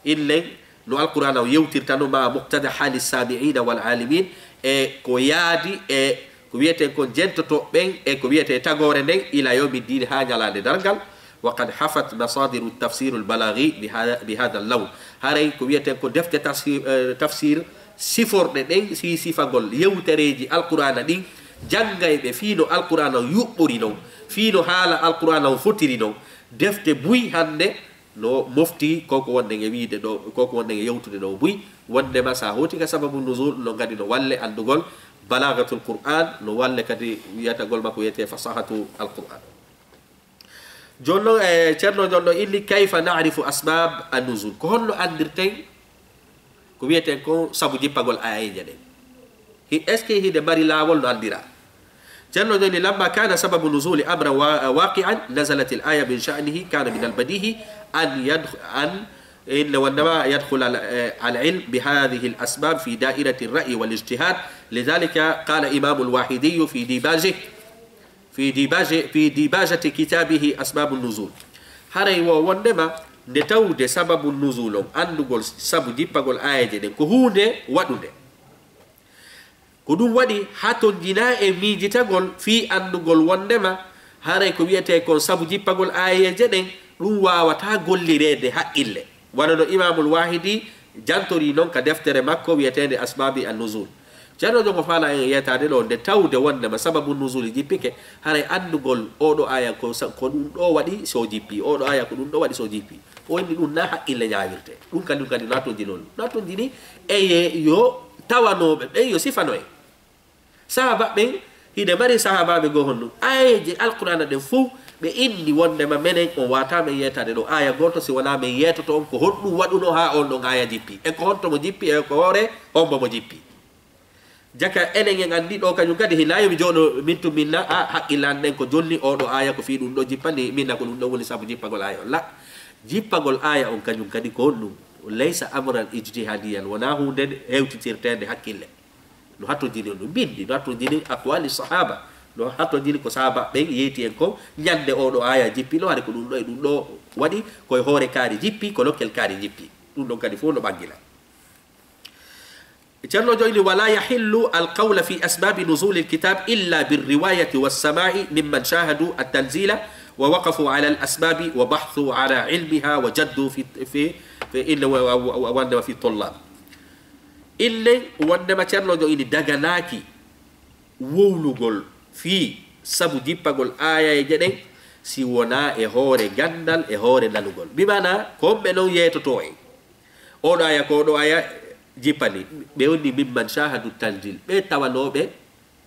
illen no Alqur'aana o yewtirta no ma muqtada hali sami'ina wal alimin, e ko yaadi e ko wiyetee kon jentotooɓe ɓen e ko wiyetee tagoore nden ila yawmi ddin, haa ñalaande darngal. Wa qad hafat masadiru tafsirul balagi bi ha-, bi hada lawn. Haray ko wiyetee ko defte tafsir, eh, tafsir siforɗe ɗen si sifagol yewtereeji Alqur'aana ɗin, janngay ɓe fii no Alqur'aana on yuɓɓori non, fii no haala Alqur'aana on fotiri non. Defte buy hannde no mofti ko ko wonɗen e wiide ɗo, ko ko wonɗen e yewtude ɗo buy, wondema sa hooti ka sababu nuzul, no kadi no walle anndugol balagatul Qur'an, no walle kadi wiyatagol makko wiyetee fasahatu al Qur'an. Jooni non, e Ceerno Jon ɗo inni, kayfa na'rifu asbab an-nuzul? Ko honno anndirten ko wiyeten ko sabu jippagol aayeeje ɗen? Est-ce que hinde mari laawol no anndira? Ceerno joni, لما كان سبب النزول أمرا وا-، واقعا نزلت الآية من شأنه، كان من البديهي أن يدخ-، أن إن وإنما يدخل ال-، العلم بهذه الأسباب في دائرة الرأي والاجتهاد. لذلك قال إمام الواحدي في ديباجه، في ديباجه، في ديباجة كتابه أسباب النزول. Haray wo wonndema nde tawde sababu nuzul on, anndugol sabu jippagol aayeeje ɗen, ko huunde waɗunde. Ko ɗum waɗi hatonjinaa e miijitagol fii anndugol wonndema haray ko wi'etee kon sabu jippagol aayeeje ɗen, ɗum waawataa gollireede haqqille. Wano no Imaamul Waahidi jantorii non ka deftere makko wi'eteende Asbaabi an-Nuzul. Ceerno jom o faalaa en yeetaade ɗoo, nde tawde wonndema sababu nuzuli jippike, haray anndugol oo ɗoo aaya ko sa-, ko ɗum ɗoo waɗi so jippii, oo ɗoo aaya ko ɗum ɗoo waɗi so jippii. O inni ɗum na haqqille ñaawirtee. Ɗum kadi, ɗum kadi na tonjinol. Na tonjini e ye-, yo tawanooɓe ɓen yo sifano en. Sahaaba ɓen, hinde mari sahaabaaɓe goo honɗum. Aayeeje Alqur'aana ɗen fow, ɓe inni wonndema menen on waawataa men yeetaade ɗoo aaya gooto si wonaa men yeetoto on ko honɗum waɗunoo haa on ɗon aaya jippii. E ko honto mo jippii, e ko hoore hombo mo jippii. Jaka enen en anndi ɗoo kañum kadi, hinaa yo mi jooɗo min tun min na, a, haqqille an ɗen ko jonni oo ɗoo aaya ko fii ɗum ɗoo jippani, min na ko ɗum ɗoo woni sabu jippagol aaya on. La, jippagol aaya on kañum kadi ko honɗum? Laysa amran ijtihadiyan, wonaa huunde hewtitirteende haqqille. No hatonjini on ɗum binndi, no hatonjini aqwaali sahaaba, no hatonjini ko sahaaba ɓen yeeti en kon, ñannde oo ɗoo aaya jippi ɗoo, haray ko ɗum ɗoo e ɗum ɗoo waɗi, ko e hoore kaari jippi, ko nokkel kaari jippi. Ɗum ɗon kadi fow no ɓanngina. Ceerno jom o inni, ولا يحل القول في أسباب نزول الكتاب إلا بالرواية والسماع ممن شاهدوا التنزيل ووقفوا على الأسباب وبحثوا عن علمها وجدوا في، في، في، إن و-، و-، و-، وأنما في الطلاب. Innen wonndema Ceerno jom o inni daganaaki wowlugol fii sabu jippagol aayeeje ɗen si wonaa e hoore ganndal, e hoore nanugol. Bi maanaa, ko homɓe non yeetotoo en? Oo ɗoo aaya, ko oo ɗoo aaya jippani. Ɓe woni mimman shahadu tanzil. Ɓe tawanooɓe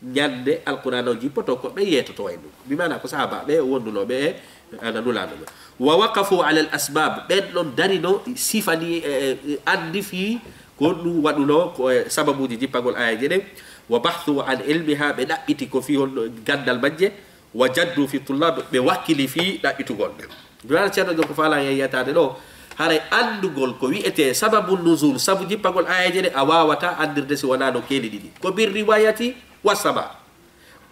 ñannde Alqur'aana on jippotoo, ko ɓe yeetotoo e ɗum. Bi maanaa ko sahaabaaɓe wondunooɓe e, ana, Nulaaɗo ɓen. Wa waqafu alal asbaab. Ɓen ɗon darino, sifani, e, e, anndi fii ko ɗum waɗunoo, ko e sababuuji jippagol aayeeje ɗen. Wa bahthu an ilmiha, ɓe ɗaɓɓiti ko fii honno ganndal majje. Wa jaddu fi tullab, ɓe wakkili fii ɗaɓɓitugol ɗe. Duwal Ceerno jom o ko faalaa en yeetaade ɗoo, haray anndugol ko wi'etee sababu nuzul, sabu jippagol aayeeje ɗe, a waawataa anndirde si wonaa no keeli ɗiɗi. Ko bir riwayati wa sama.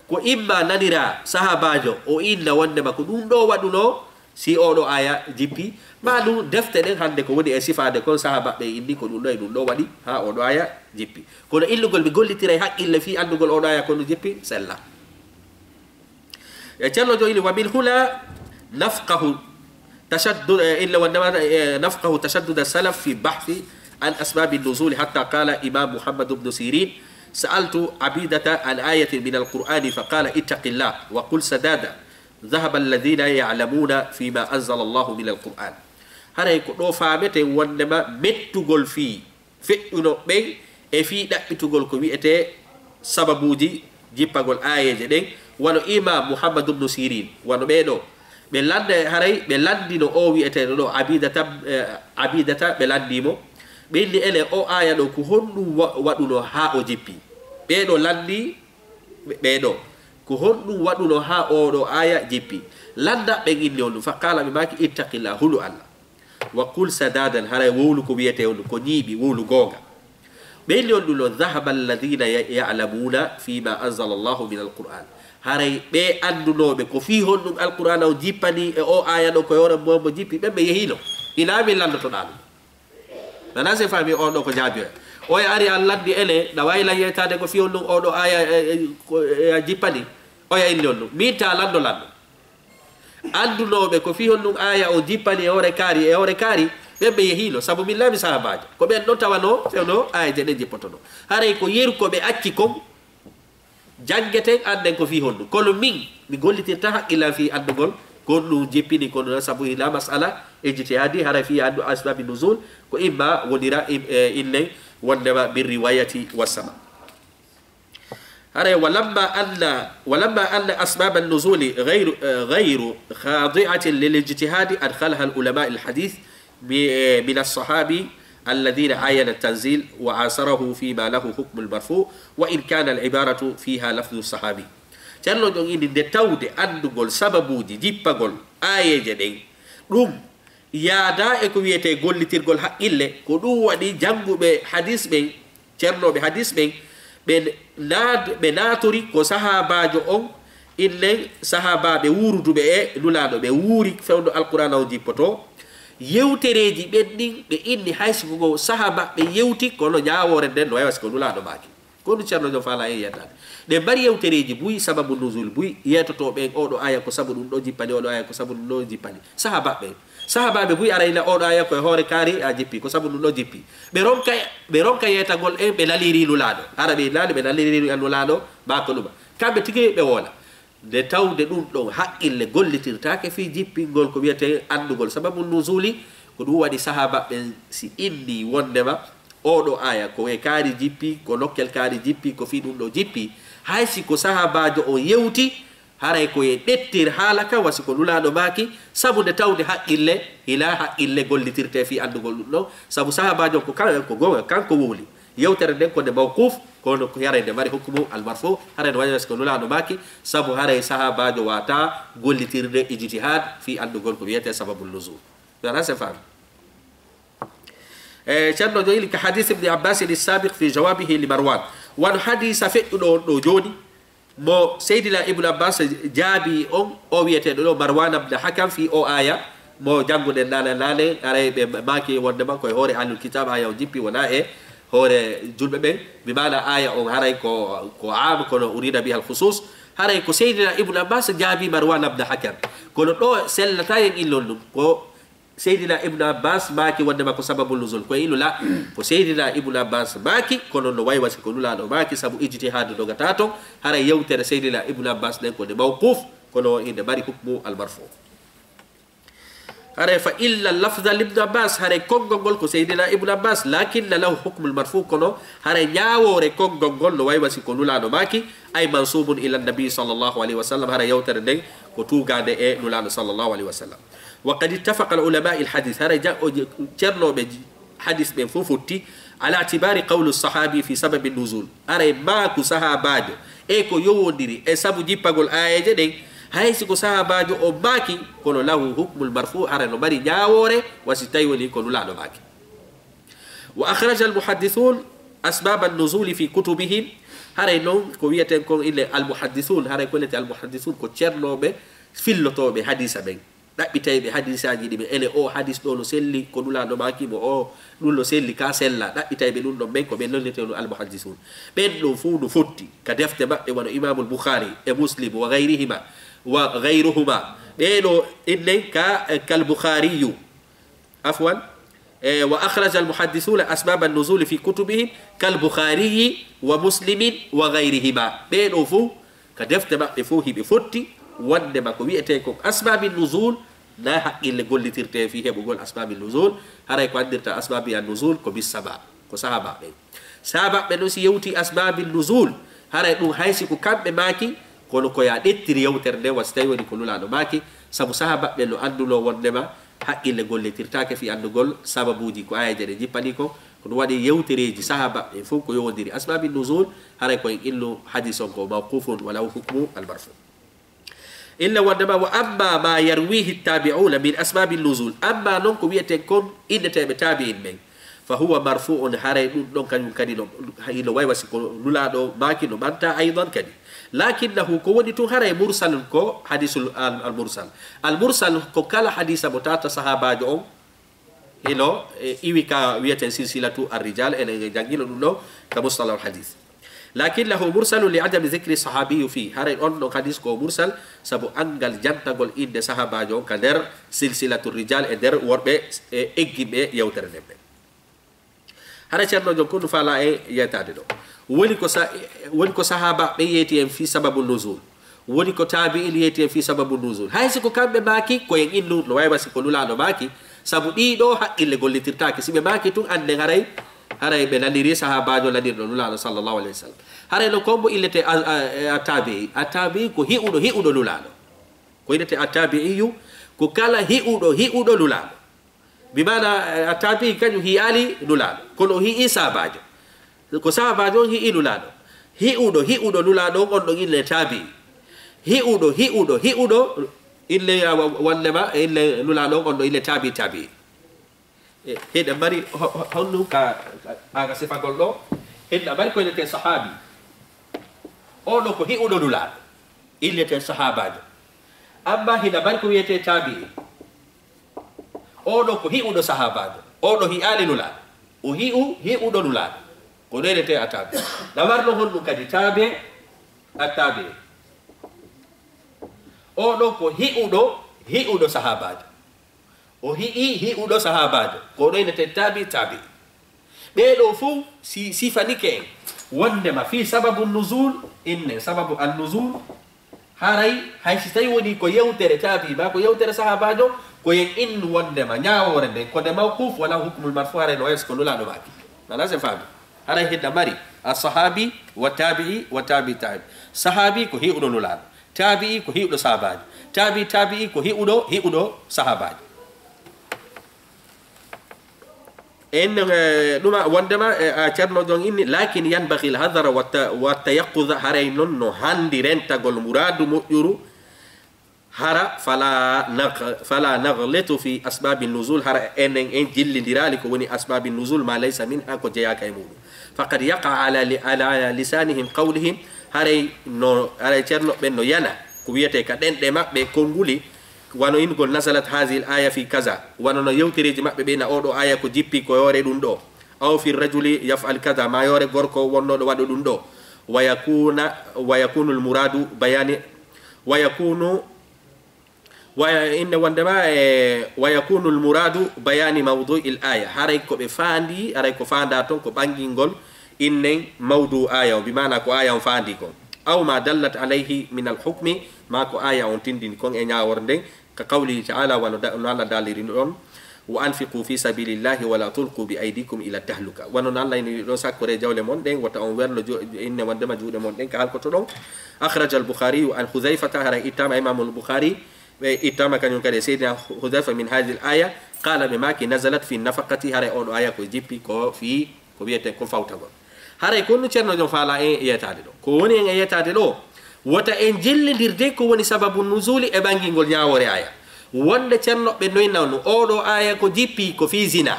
Ko imma naniraa sahaabaajo, o inna wonndema ko ɗum ɗoo waɗunoo, si oo ɗoo aaya jippi, maa ɗum defte ɗen hannde ko woni e sifaade kon sahaabaaɓe inni ko ɗum ɗoo e ɗum ɗoo waɗi, haa oo ɗoo aaya jippi. Kono illugol mi gollitiray haqqille fii anndugol oo ɗoo aaya ko ɗum jippi, sella. E Ceerno jom o inni, ومن هنا نفقه تشدد، إلا وإنما، نفقه تشدد السلف في البحث عن أسباب النزول، حتى قال إمام محمد بن سيرين: سألت عبيدة عن آية من القرآن فقال: اتق الله وقل سدادا، ذهب الذين يعلمون فيما أنزل الله من القرآن. Haray ko ɗoo faametee wonndema mettugol fii feƴƴuno ɓen e fii ɗaɓɓitugol ko wi'etee sababuuji jippagol aayeeje ɗen, wano Imaam Muhammad ibnu Sirin, wano ɓee ɗoo. Ɓe lannda, haray ɓe lanndino oo wi'eteeɗo ɗoo Abidata, eh, Abidata, ɓe lanndii mo. Ɓe inni, enen oo aaya ɗoo, ko honɗum wa-, waɗunoo haa o jippi? Ɓee ɗoo lanndii ɓe-, ɓee ɗoo, ko honɗum waɗunoo haa oo ɗoo aaya jippi? Lannda ɓen inni on ɗum. Fa qaala, ɓe maaki, ittaqillah, hulu Allah. Wa qul sadadan, haray wowlu ko wi'etee on ɗum, ko ñiiɓi, wowlu goonga. Ɓe inni on ɗum ɗon, dhahaba alladhina ya-, ya'lamuna fima anzala Allahu min alquran. Haray ɓee anndunooɓe ko fii honɗum Alqur'aana on jippanii e oo aaya ɗoo ko yoore mo, mo jippi, ɓen ɓe yehiino. Hinaa min lanndotoɗaa ɗum. Nana se faami on ɗoo ko jaabi oya. Oya ari an lanndi ene, na waawi lan yeetaade ko fii honɗum oo ɗoo aaya, e, e, ko, e, a jippanii. Oya inni on ɗum. Min ta lanndo lanndo. Anndunooɓe ko fii honɗum aaya o jippani e hoore kaari, e hoore kaari, ɓen ɓe yehiino, sabu min laami sahaabaajo. Ko ɓen ɗon tawanoo, fewnoo aayeeje ɗen jippotonoo. Haray ko yeru ko ɓe acci kon, janngeten, annden ko fii honɗum. Kono min, mi gollitirtaa haqqille an fii anndugol ko honɗum jippini, kono sabu hinaa mas'ala ijtihaadi, haray fii anndu asbaabi nuzul, ko imma wonira im-, e, innen wonndema bir riwayati wa sama. Haray, walamma anna, walamma anna asbaba nuzuli ghayru, eh, ghayru khadi'atin lil ijtihadi adkhalaha al ulama al hadith mi-, eh, min as-sahabi الذين عاين التنزيل وعاصره فيما له حكم المرفوع وإن كان العبارة فيها لفظ الصحابي. Ceerno on inni nde tawde anndugol sababuuji jippagol aayeeje ɗen, ɗum yaadaa e ko wiyetee gollitirgol haqqille, ko ɗum waɗi jannguɓe hadis ɓen, cernooɓe hadis ɓen, ɓe naat-, ɓe naatori ko sahaabaajo on, innen sahaabaaɓe wuuruduɓe e Nulaaɗo ɓe wuuri fewndo Alqur'aana on jippotoo, yewtereeji ɓen ɗin ɓe inni hay si ko sahaabaaɓe yewti, kono ñaawoore nden no wayi wa si ko Nulaaɗo maaki. Ko ɗum Ceerno Joom faalaa en yettaade. Ɗe mari yewtereeji buy, sababu nuzul buy, yeetotoo ɓen, oo ɗoo aaya ko sabu ɗum ɗoo jippani, oo ɗoo aaya ko sabu ɗum ɗoo jippani. Sahaabaaɓe ɓen. Sahaabaaɓe buy ara ina oo ɗoo aaya ko e hoore kaari a jippi, ko sabu ɗum ɗoo jippi. Ɓe ronka, ɓe ronka yeetagol en, ɓe nalirii Nulaaɗo. Hara ɓe naali, ɓe nalirii Nulaaɗo, maa ko ɗuma. Kamɓe tigi ɓe woola. Nde tawde ɗum ɗon haqqille gollitirtaake fii jippingol ko wiyetee anndugol sababu nuzuli, ko ɗum waɗi sahaabaaɓe ɓen si inni wonndema oo ɗoo aaya ko e kaari jippi, ko nokkel kaari jippi, ko fii ɗum ɗoo jippi. Hay si ko sahaabaajo on yewti, haray ko e ɗettir haala kan, wa si ko Nulaaɗo maaki, sabu nde tawde haqqille, hinaa haqqille gollitirtee fii anndugol ɗum ɗon, sabu sahaabaajo on ko kan-, ko goonga, kanko wowli. Yewtere nden ko nde mawquf, kono ko haray nde mari hukmu al marfu, haray no wayi wa si ko Nulaaɗo maaki, sabu haray sahaabaajo waawataa gollitirde ijtihaad fii anndugol ko wiyetee sababul nuzul. Mi ara se faami. E, Ceerno Joom inni ka hadis Ibni Abbas as-sabiq fi jawabihi li Marwan. Wano hadisa feƴƴuɗo on ɗoo jooni, mo Seydina Ibnu Abbas jaabi on, o wiyeteeɗo ɗoo Marwan ibn Hakam fii oo aaya, mo jannguɗen naane naane, haray ɓe maaki wonndema ko e hoore ahlul kitaab aaya on jippi, wonaa e hoore julɓe ɓen. Bi maana aaya on haray ko, ko aam, kono urida biha al khusus. Haray ko Seydina Ibnu Abbas jaabi Marwan ibn Hakam. Kono ɗoo sellataa en illol ɗum. Ko Seydina Ibnu Abbas maaki wonndema ko sababul nuzul. Ko e illu la, ko Seydina Ibnu Abbas maaki, kono no wayi wa si ko Nulaaɗo maaki, sabu ijtihaadu dogataa ton. Haray yewtere Seydina Ibnu Abbas nden ko nde mawquf, kono inde mari hukmu al marfu. Haray fa illa lafza li Ibnu Abbas, haray konngol ngol ko Seydina Ibnu Abbas, lakinna lahu hukmul marfu, kono haray ñaawoore konngol ngol no wayi wa si ko Nulaaɗo maaki, ay mansubun ila nabi sallallahu alayhi wa sallam, haray yewtere nden ko tuugaande e Nulaaɗo sallallahu alayhi wa sallam. Wa qad ittafaqa al ulama al hadis, haray ja-, o je-, cernooɓe j-, hadis ɓen fof fotti, ala itibari qawlu sahabi fi sababi nuzul. Haray maaku sahaabaajo e ko yowondiri e sabu jippagol aayeeje ɗen, hay si ko sahaabaajo o maaki, kono lahu hukmul marfu, haray no mari ñaawoore, wa si tawi woni ko Nulaaɗo maaki. Wa akhraja al muhaddithun asbab an nuzuli fi kutubihim, haray non ko wiyeten kon ille al muhaddithun, haray ko wiyete al muhaddithun ko cernooɓe fillotooɓe hadisa ɓen. Ɗaɓɓitayɓe hadisaaji ɗi ɓe ene oo hadis ɗoo no selli, ko Nulaaɗo maaki mo oo, ɗum no selli, ka sella. Ɗaɓɓitayɓe ɗum ɗon ɓen ko ɓe nonneteeno al muhaddisun. Ɓen ɗon fof no fotti ka defte maɓɓe, wano Imaamul Bukhari e Muslim wa gayrihima, wa gayruhuma. Ɓee ɗoo innen ka, eh, kal Bukhariyu. Afwan. Eh, wa akhraja al muhaddisuna asbab an nuzuli fi kutubihim kal Bukhariyi wa Muslimin wa gayrihima. Ɓee ɗoo fof ka defte maɓɓe fof hiɓe fotti wonndema ko wiyetee kon asbaabi nuzul, na haqqille gollitirtee fii heɓugol asbaabi nuzul, haray ko anndirta asbaabi an nuzul ko bis sahaba, ko sahaabaaɓe. Sahaabaaɓe non si yewti asbaabi nuzul, haray ɗum hay si ko kamɓe maaki, kono ko ya ɗettiri yewtere nde, wa si tawi woni ko Nulaaɗo maaki, sabu sahaabaaɓe no anndunoo wonndema haqqille gollitirtaake fii anndugol sababuuji ko aayeeje ɗe jippanii kon. Ko ɗum waɗi yewtereeji sahaabaaɓe fof ko yowondiri. Asbaabi nuzul, haray ko en illu hadis on ko mawqufun wa lahu hukmu al marfu. Illa wonndema wa amma ma yarwihi tabi'una min asbaabi nuzul. Amma non ko wiyeten kon inneteeɓe tabi'in ɓen. Fa huwa marfu'un, haray ɗum ɗon kañum kadi no, hino wayi wa si ko Nulaaɗo maaki no ɓanta aydan kadi. Lakinnahu, ko woni tun haray mursalun ko hadisul al, al mursal. Al mursal ko kala hadisa mo tata sahaabaajo on hino, e, iwi ka wiyeten silsilatu ar rijal, enen e janngino ɗum ɗo ka mustalahul hadis. Lakinnahu mursalun li adami zikri sahabiyu fii. Haray on ɗon hadis ko mursal sabu anngal jantagol innde sahaabaajo on ka nder silsilatu rijal e nder worɓe, e, egginɓe yewtere nden ɓen. Hara Ceerno Joom ko ɗum faalaa e yeetaade ɗo. Woni ko sa-, woni ko sahaabaaɓe yeeti en fii sababu nuzul. Woni ko taabi'in yeeti en fii sababu nuzul. Hay si ko kamɓe maaki, ko en innu, no wayi wa si ko Nulaaɗo maaki, sabu ɗii ɗoo haqqille gollitirtaake. Si ɓe maaki tun, annden haray, haray ɓe nanirii sahaabaajo nanirɗo Nulaaɗo sallallahu alayhi wa sallam. Haray no ko mbo illetee a, a, a taabi'i. A taabi'i ko hi'uɗo, hi'uɗo Nulaaɗo. Ko innetee a taabi'iyu, ko kala hi'uɗo, hi'uɗo Nulaaɗo. Bi maana, eh, a taabi'i kañum hi'aali Nulaaɗo, kono o hi'i sahaabaajo. Ko sahaabaajo on hi'i Nulaaɗo. Hi'uɗo, hi'uɗo Nulaaɗo on, on ɗon inne taabi'i. Hi'uɗo, hi'uɗo, hi'uɗo, inne, ah, wa-, wonndema, inne Nulaaɗo on, on ɗon inne taabi'i, taabi'i. E, hiɗen mari ho-, ho-, honɗum ka, ka, ka sifagol ɗo? Hiɗen mari ko innete sahaabi. O ɗo ko hi'uɗo Nulaaɗo. Innete sahaabaajo. Amma hiɗen mari ko wi'ete taabi'i. O ɗo ko hi'uɗo sahaabaajo. O ɗo hi'aali Nulaaɗo. O hi'u, hi'uɗo Nulaaɗo. Ko ɗo innete a taabi'i. Ɗawarno honɗum kadi taabi'i, a taabi'i. O ɗo ko hi'uɗo, hi'uɗo sahaabaajo. O hi'i hi'uɗo sahaabaajo. Ko ɗo innete taabi'i, taabi'i. Ɓee ɗoo fow si, sifanike en. Wonndema fii sababu nuzul, inne sababu an nuzul. Haray, hay si tawi woni ko yewtere taabi'i maa ko yewtere sahaabaajo, ko en innu wonndema ñaawoore nden, ko nde mawquf wala hukmul marfu, haray no wayes ko Nulaaɗo maaki. Nana sen faami? Haray hiɗen mari, a sahaabi, wa taabi'i, wa taabi'i taabi'i. Sahaabi ko hi'uɗo Nulaaɗo. Taabi'i ko hi'uɗo sahaabaajo. Taabi'i, taabi'i ko hi'uɗo, hi'uɗo sahaabaajo. En, eh, ɗuma wonndema, eh, a Ceerno Jon inni, "Lakin yanbaghi al-hadhara wa ta-, wa tayaqquza", haray non no hanndi rentagol muraadu moƴƴuru, hara fala nag-, fala naghlitu fi asbabi nuzul, hara enen en jillindiraali ko woni asbabi nuzul ma laysa minha ko jeyaaka e muɗum. Faqad yaqa ala li-, ala lisanihim qawlihim, haray no, haray Ceerno ɓen no yana ko wiyete ka ɗenɗe maɓɓe konnguli, wano ingol nazalat hadhihi al-aya fi kaza, wano no yewtereeji maɓɓe ɓe na oɗo aya ko jippi ko yoore ɗum ɗo, aw fi rajuli yaf'al kaza, ma yoore gorko wonnoɗo waɗo ɗum ɗo, wa yakuna, wa yakunu al-muradu bayani, wa yakunu, wa inne wonndema, e, wa yakunu al-muradu bayani mawdu'i al-aya, haray ko ɓe faandi, haray ko faanda ton ko ɓangingol innen mawdu aya on, bi maana ko aya on faandi kon. Aw ma dallat alayhi min al-hukmi, ma ko aya on tindini kon e ñaawor nden, ka qawlihi ta'ala, wano da-, no Allah daaliri ɗon, "Wa anfiqu fi sabilillahi wa la tulqu bi aydikum ila tahluka." Wano no Allah ini ɗon, "Sakkore jawle mon ɗen, wota on werlo ju-, inne wonndema juuɗe mon ɗen ka halkoto ɗon." Akhraja al-Bukhari an Hudhayfata, hara ittama Imam al-Bukhari, ɓe ittama kañum kadi e Seydina Hudhayfa min hadhihi al-aya, qala ɓe maaki, "Nazalat fi nafaqati", haray oɗo aya ko jippi ko fii ko wiyete ko fawtagol. Haray ko honno Ceerno Jon faala en e yeetaade ɗo? Ko woni en e yeetaade ɗo, wota en jillindirde ko woni sababu nuzuli e ɓangingol ñaawoore aya. Wonde Ceerno ɓe noyna no oɗo aya ko jippi ko fii zina,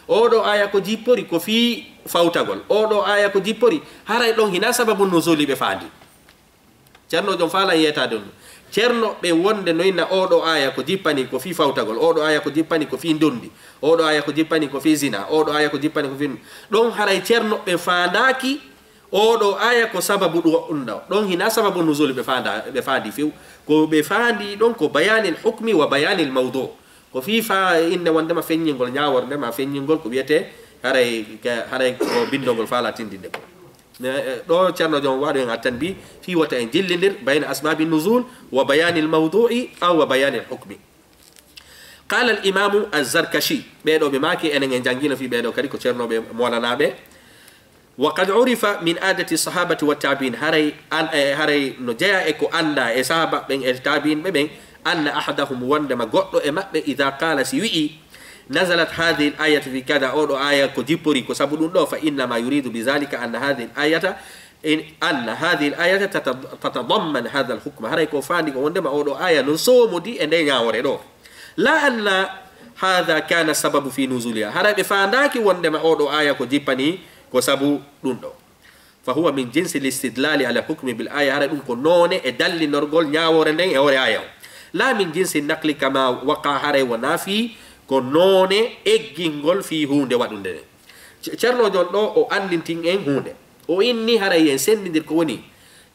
oɗo aya ko jippori ko fii fawtagol, oɗo aya ko jippori, haray ɗon hina sababu nuzuli ɓe faandi. Ceerno Jon faala yeetaade ɗum. Ceerno ɓe wonde noyna oɗo aya ko jippani ko fii fawtagol, oɗo aya ko jippani ko fii ndondi, oɗo aya ko jippani ko fii zina, oɗo aya ko jippani ko fii ɗum. Ɗon haray Ceerno ɓe faandaaki oɗo aya ko sababu ɗum ɗo. Ɗon hina sababu nuzul ɓe faanda, ɓe faandi few. Ko ɓe faandi ɗon ko bayanil hukmi wa bayanil mawdu. Ko fii fa inne wondema feññingol ñaaworde ma feññingol ko wiyete haray ka, haray ko bindol ngol faala tindinde ko. Ne, eh, ɗo Ceerno Jon waɗo en attan bi fii wota en jillindir bayna asbabi nuzul wa bayanil mawdu'i aw wa bayanil hukmi. Qala al imamu az-Zarkashi, ɓeɗo ɓe maaki enen en jangino fii ɓeɗo kadi ko Ceerno ɓe molanaaɓe. Wa qad urifa min adati sahabati wa tabi'in, haray an, eh, haray no jeya e ko anda e sahaba ɓen e tabi'in ɓe ɓen, anna ahadahum, wondema goɗɗo e maɓɓe, idha qala, si wi'i, nazalat hadhihi al-ayatu fi kada, oɗo aya ko jippori ko sabu ɗum ɗo, fa innama yuridu bi dhalika anna hadhihi al-ayata, in, anna hadhihi al-ayata tata-, tatadamman hadha al-hukma, haray ko faandi ko wondema oɗo aya non somodi e nde ñaawore ɗo. La anna hadha kana sababu fi nuzuliha. Haray ɓe faandaaki wondema oɗo aya ko jippani ko sabu ɗum ɗo. Fa huwa min jinsi listidlali ala hukmi bil aya. Haray ɗum ko noone e dallinorgol ñaawore nden e hoore aya on. La min jinsi naqli kama waqa, haray wona fii ko noone eggingol fii huunde waɗunde nden. Ce-, Ceerno Jon ɗo o anndintin en huunde. O inni haray en senndindir ko woni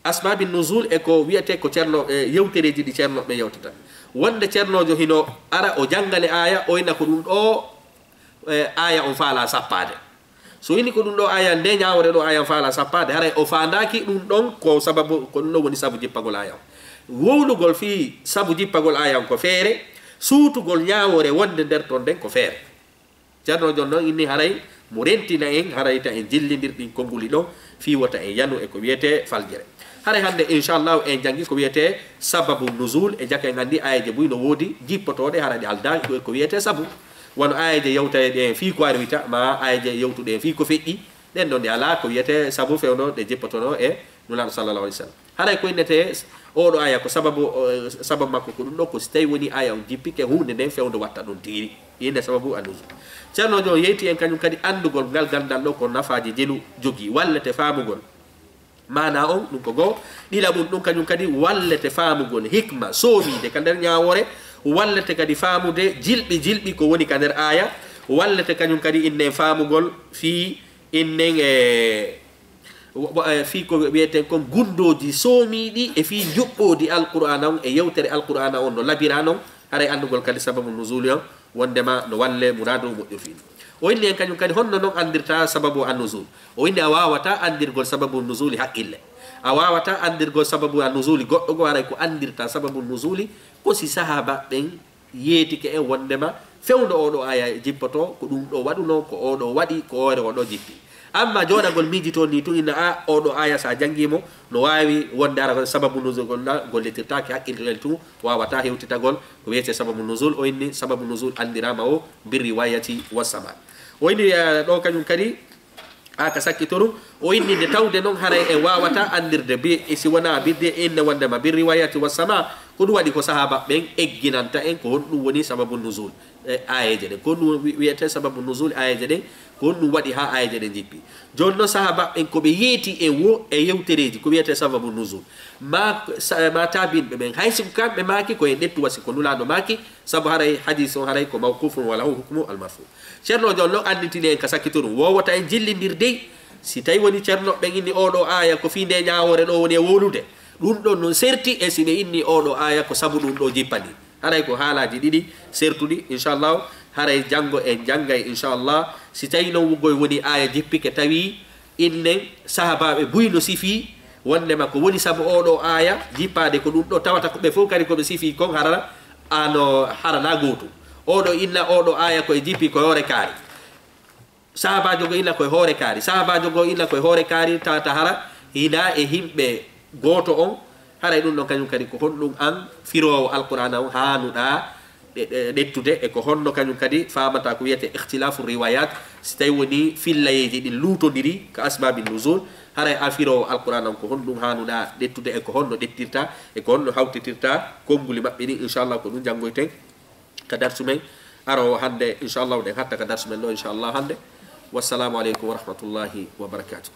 asbabi nuzul e ko wiyete ko Ceerno, e yewtereeji ɗi Ceerno ɓe yewtata. Wonde Ceerno Jon hino ara o janngane aya, o inna ko ɗum ɗo, e, aya on faala sappaade. So inni ko ɗum ɗo aya, nde ñaawore ɗo aya on faala sappaade, haray o faandaaki ɗum ɗon ko sababu, ko ɗum ɗon woni sabu jippagol aya on. Wowlugol fii sabu jippagol aya on ko feere, suutugol ñaawore wonde nder ton nden ko feere. Ceerno Jon noon inni haray mo rentina en, haray ta en jillindir ɗin konnguli ɗon, fii wota en yanu e ko wiyete faljere. Haray hannde, inchallahu, en janngi ko wiyete sababu nuzul, e jaka en anndi ayaje buy no woodi jippotooɗe, haray ɗe halda ko, ko wiyete sabu. Wano aayeeje yewtayeeɗe en fii ko arwita, ma aayeeje yewtuɗe en fii ko feƴƴi, ɗen ɗon ɗe alaa ko wiyetee sabu fewndo ɗe jippotonoo e Nulaaɗo sallallahu alaihi wasallam. Haray ko innetee s-, oo ɗoo aaya ko sababu, o, sababu makko ko ɗum ɗoo, ko si tawii wonii aaya on jippike huunde nden fewndo watta ɗon tiiri. Innde sababu an-nuzul. Ceerno Joon yeyti en kañum kadi anndugol ngal ganndal ɗoo ko nafaaji jelu jogii, wallete faamugol maanaa on, ɗum ko goo. Ɗiɗaɓun ɗum kañum kadi wallete faamugol hikma soomiinde ka nder ñaawoore, wallete kadi faamude jilɓi jilɓi ko woni ka nder aaya, wallete kañum kadi innen faamugol fii innen e, wa-, wa-, e fii ko wiyeten kon gunndooji soomiiɗi e fii njuɓɓoodi Alqur'aana on e yewtere Alqur'aana on no labiraa non, haray anndugol kadi sababu nuzuli on, wonndema no walle muraadu o moƴƴo fii. O inni en kañum kadi honno non anndirta sababu an-nuzul. O inni a waawataa anndirgol sababu nuzuli haqqille. A waawataa anndirgol sababu an-nuzuli goɗɗo goo, haray ko anndirta sababu nuzuli ko si sahaaba ɓen yeetike en wonndema fewndo oo ɗoo aaya jippotoo, ko ɗum ɗoo waɗunoo, ko oo ɗoo waɗi, ko hoore oo ɗoo jippi. Amma jooɗagol miijitoo nii tun inna a oo ɗoo aaya si a janngii mo, no waawi wonde hara ko sababu nuzul gol na gollitirtaake haqqille tun, waawataa hewtitagol ko wiyetee sababu nuzul. O inni sababu nuzul anndiraama o bir riwayati was sama. O inni, eh, ɗoo kañum kadi, a ka sakkitoru, o inni nde tawde non haray en waawataa anndirde bi, e si wonaa bi de inne wonndema bir riwayati was sama, ko ɗum waɗi ko sahaaba ɓen egginanta en ko honɗum woni sababu nuzul. E aayeeje ɗen. Ko honɗum wi-, wiyetee sababu nuzul aayeeje ɗen, ko honɗum waɗi haa aayeeje ɗen jippi. Jooni non sahaaba ɓen ko ɓe yeeti e wo, e yewtereeji ko wiyetee sababu nuzul. Ma, sa-, ma taabinɓe ɓen, hay si ko kamɓe maaki ko e ɗettu wasi ko Nulaaɗo maaki, sabu haray hadiis on haray ko mawqufun wa lahu hukmu al-marfu. Ceerno Joon non annditini en ka sakkitoru, wowata en jillindir dey, si tawii woni ceerno ɓen inni oo ɗoo aaya ko fii nde ñaawoore ɗoo woni e wowlude. Ɗum ɗon non serti e si ɓe inni oo ɗoo aaya ko sabu ɗum ɗoo jippani. Haray ko haalaaji ɗiɗi sertuɗi, inchallahu. Haray janngo en janngay, inchallah. Si tawii non wuggoy woni aaya jippike, tawi innen sahaabaaɓe buy no sifii wonndema ko woni sabu oo ɗoo aaya jippaade ko ɗum ɗoo, tawata ko ɓe fof kadi ko ɓe sifii kon hara ano, hara na gootum. Oo ɗoo inna oo ɗoo aaya ko e jippi ko e hoore kaari. Sahaabaajo goo inna ko e hoore kaari. Sahaabaajo goo inna ko e hoore kaari, tawata hara hina e himɓe gooto on. Haray ɗum ɗon kañum kadi ko honɗum an firoowo Alqur'aana on haanuɗaa ɗe-, ɗe-, ɗettude, e ko honno kañum kadi faamata ko wiyetee ikhtilafu riwayat, si tawii woni fillayeeji ɗin luutondiri ka asbaabi nuzul, haray an firoowo Alqur'aana on ko honɗum haanuɗaa ɗettude, e ko honno ɗettirta, e ko honno hawtitirta konnguli maɓɓe ɗin, inchallah ko ɗum janngoyten ka darsu men aroowo hannde, inchallah, ɗen hatta ka darsu men ɗoo, inchallah, hannde. Wassalamu aleykum wa rahmatullahi wa barakatuh.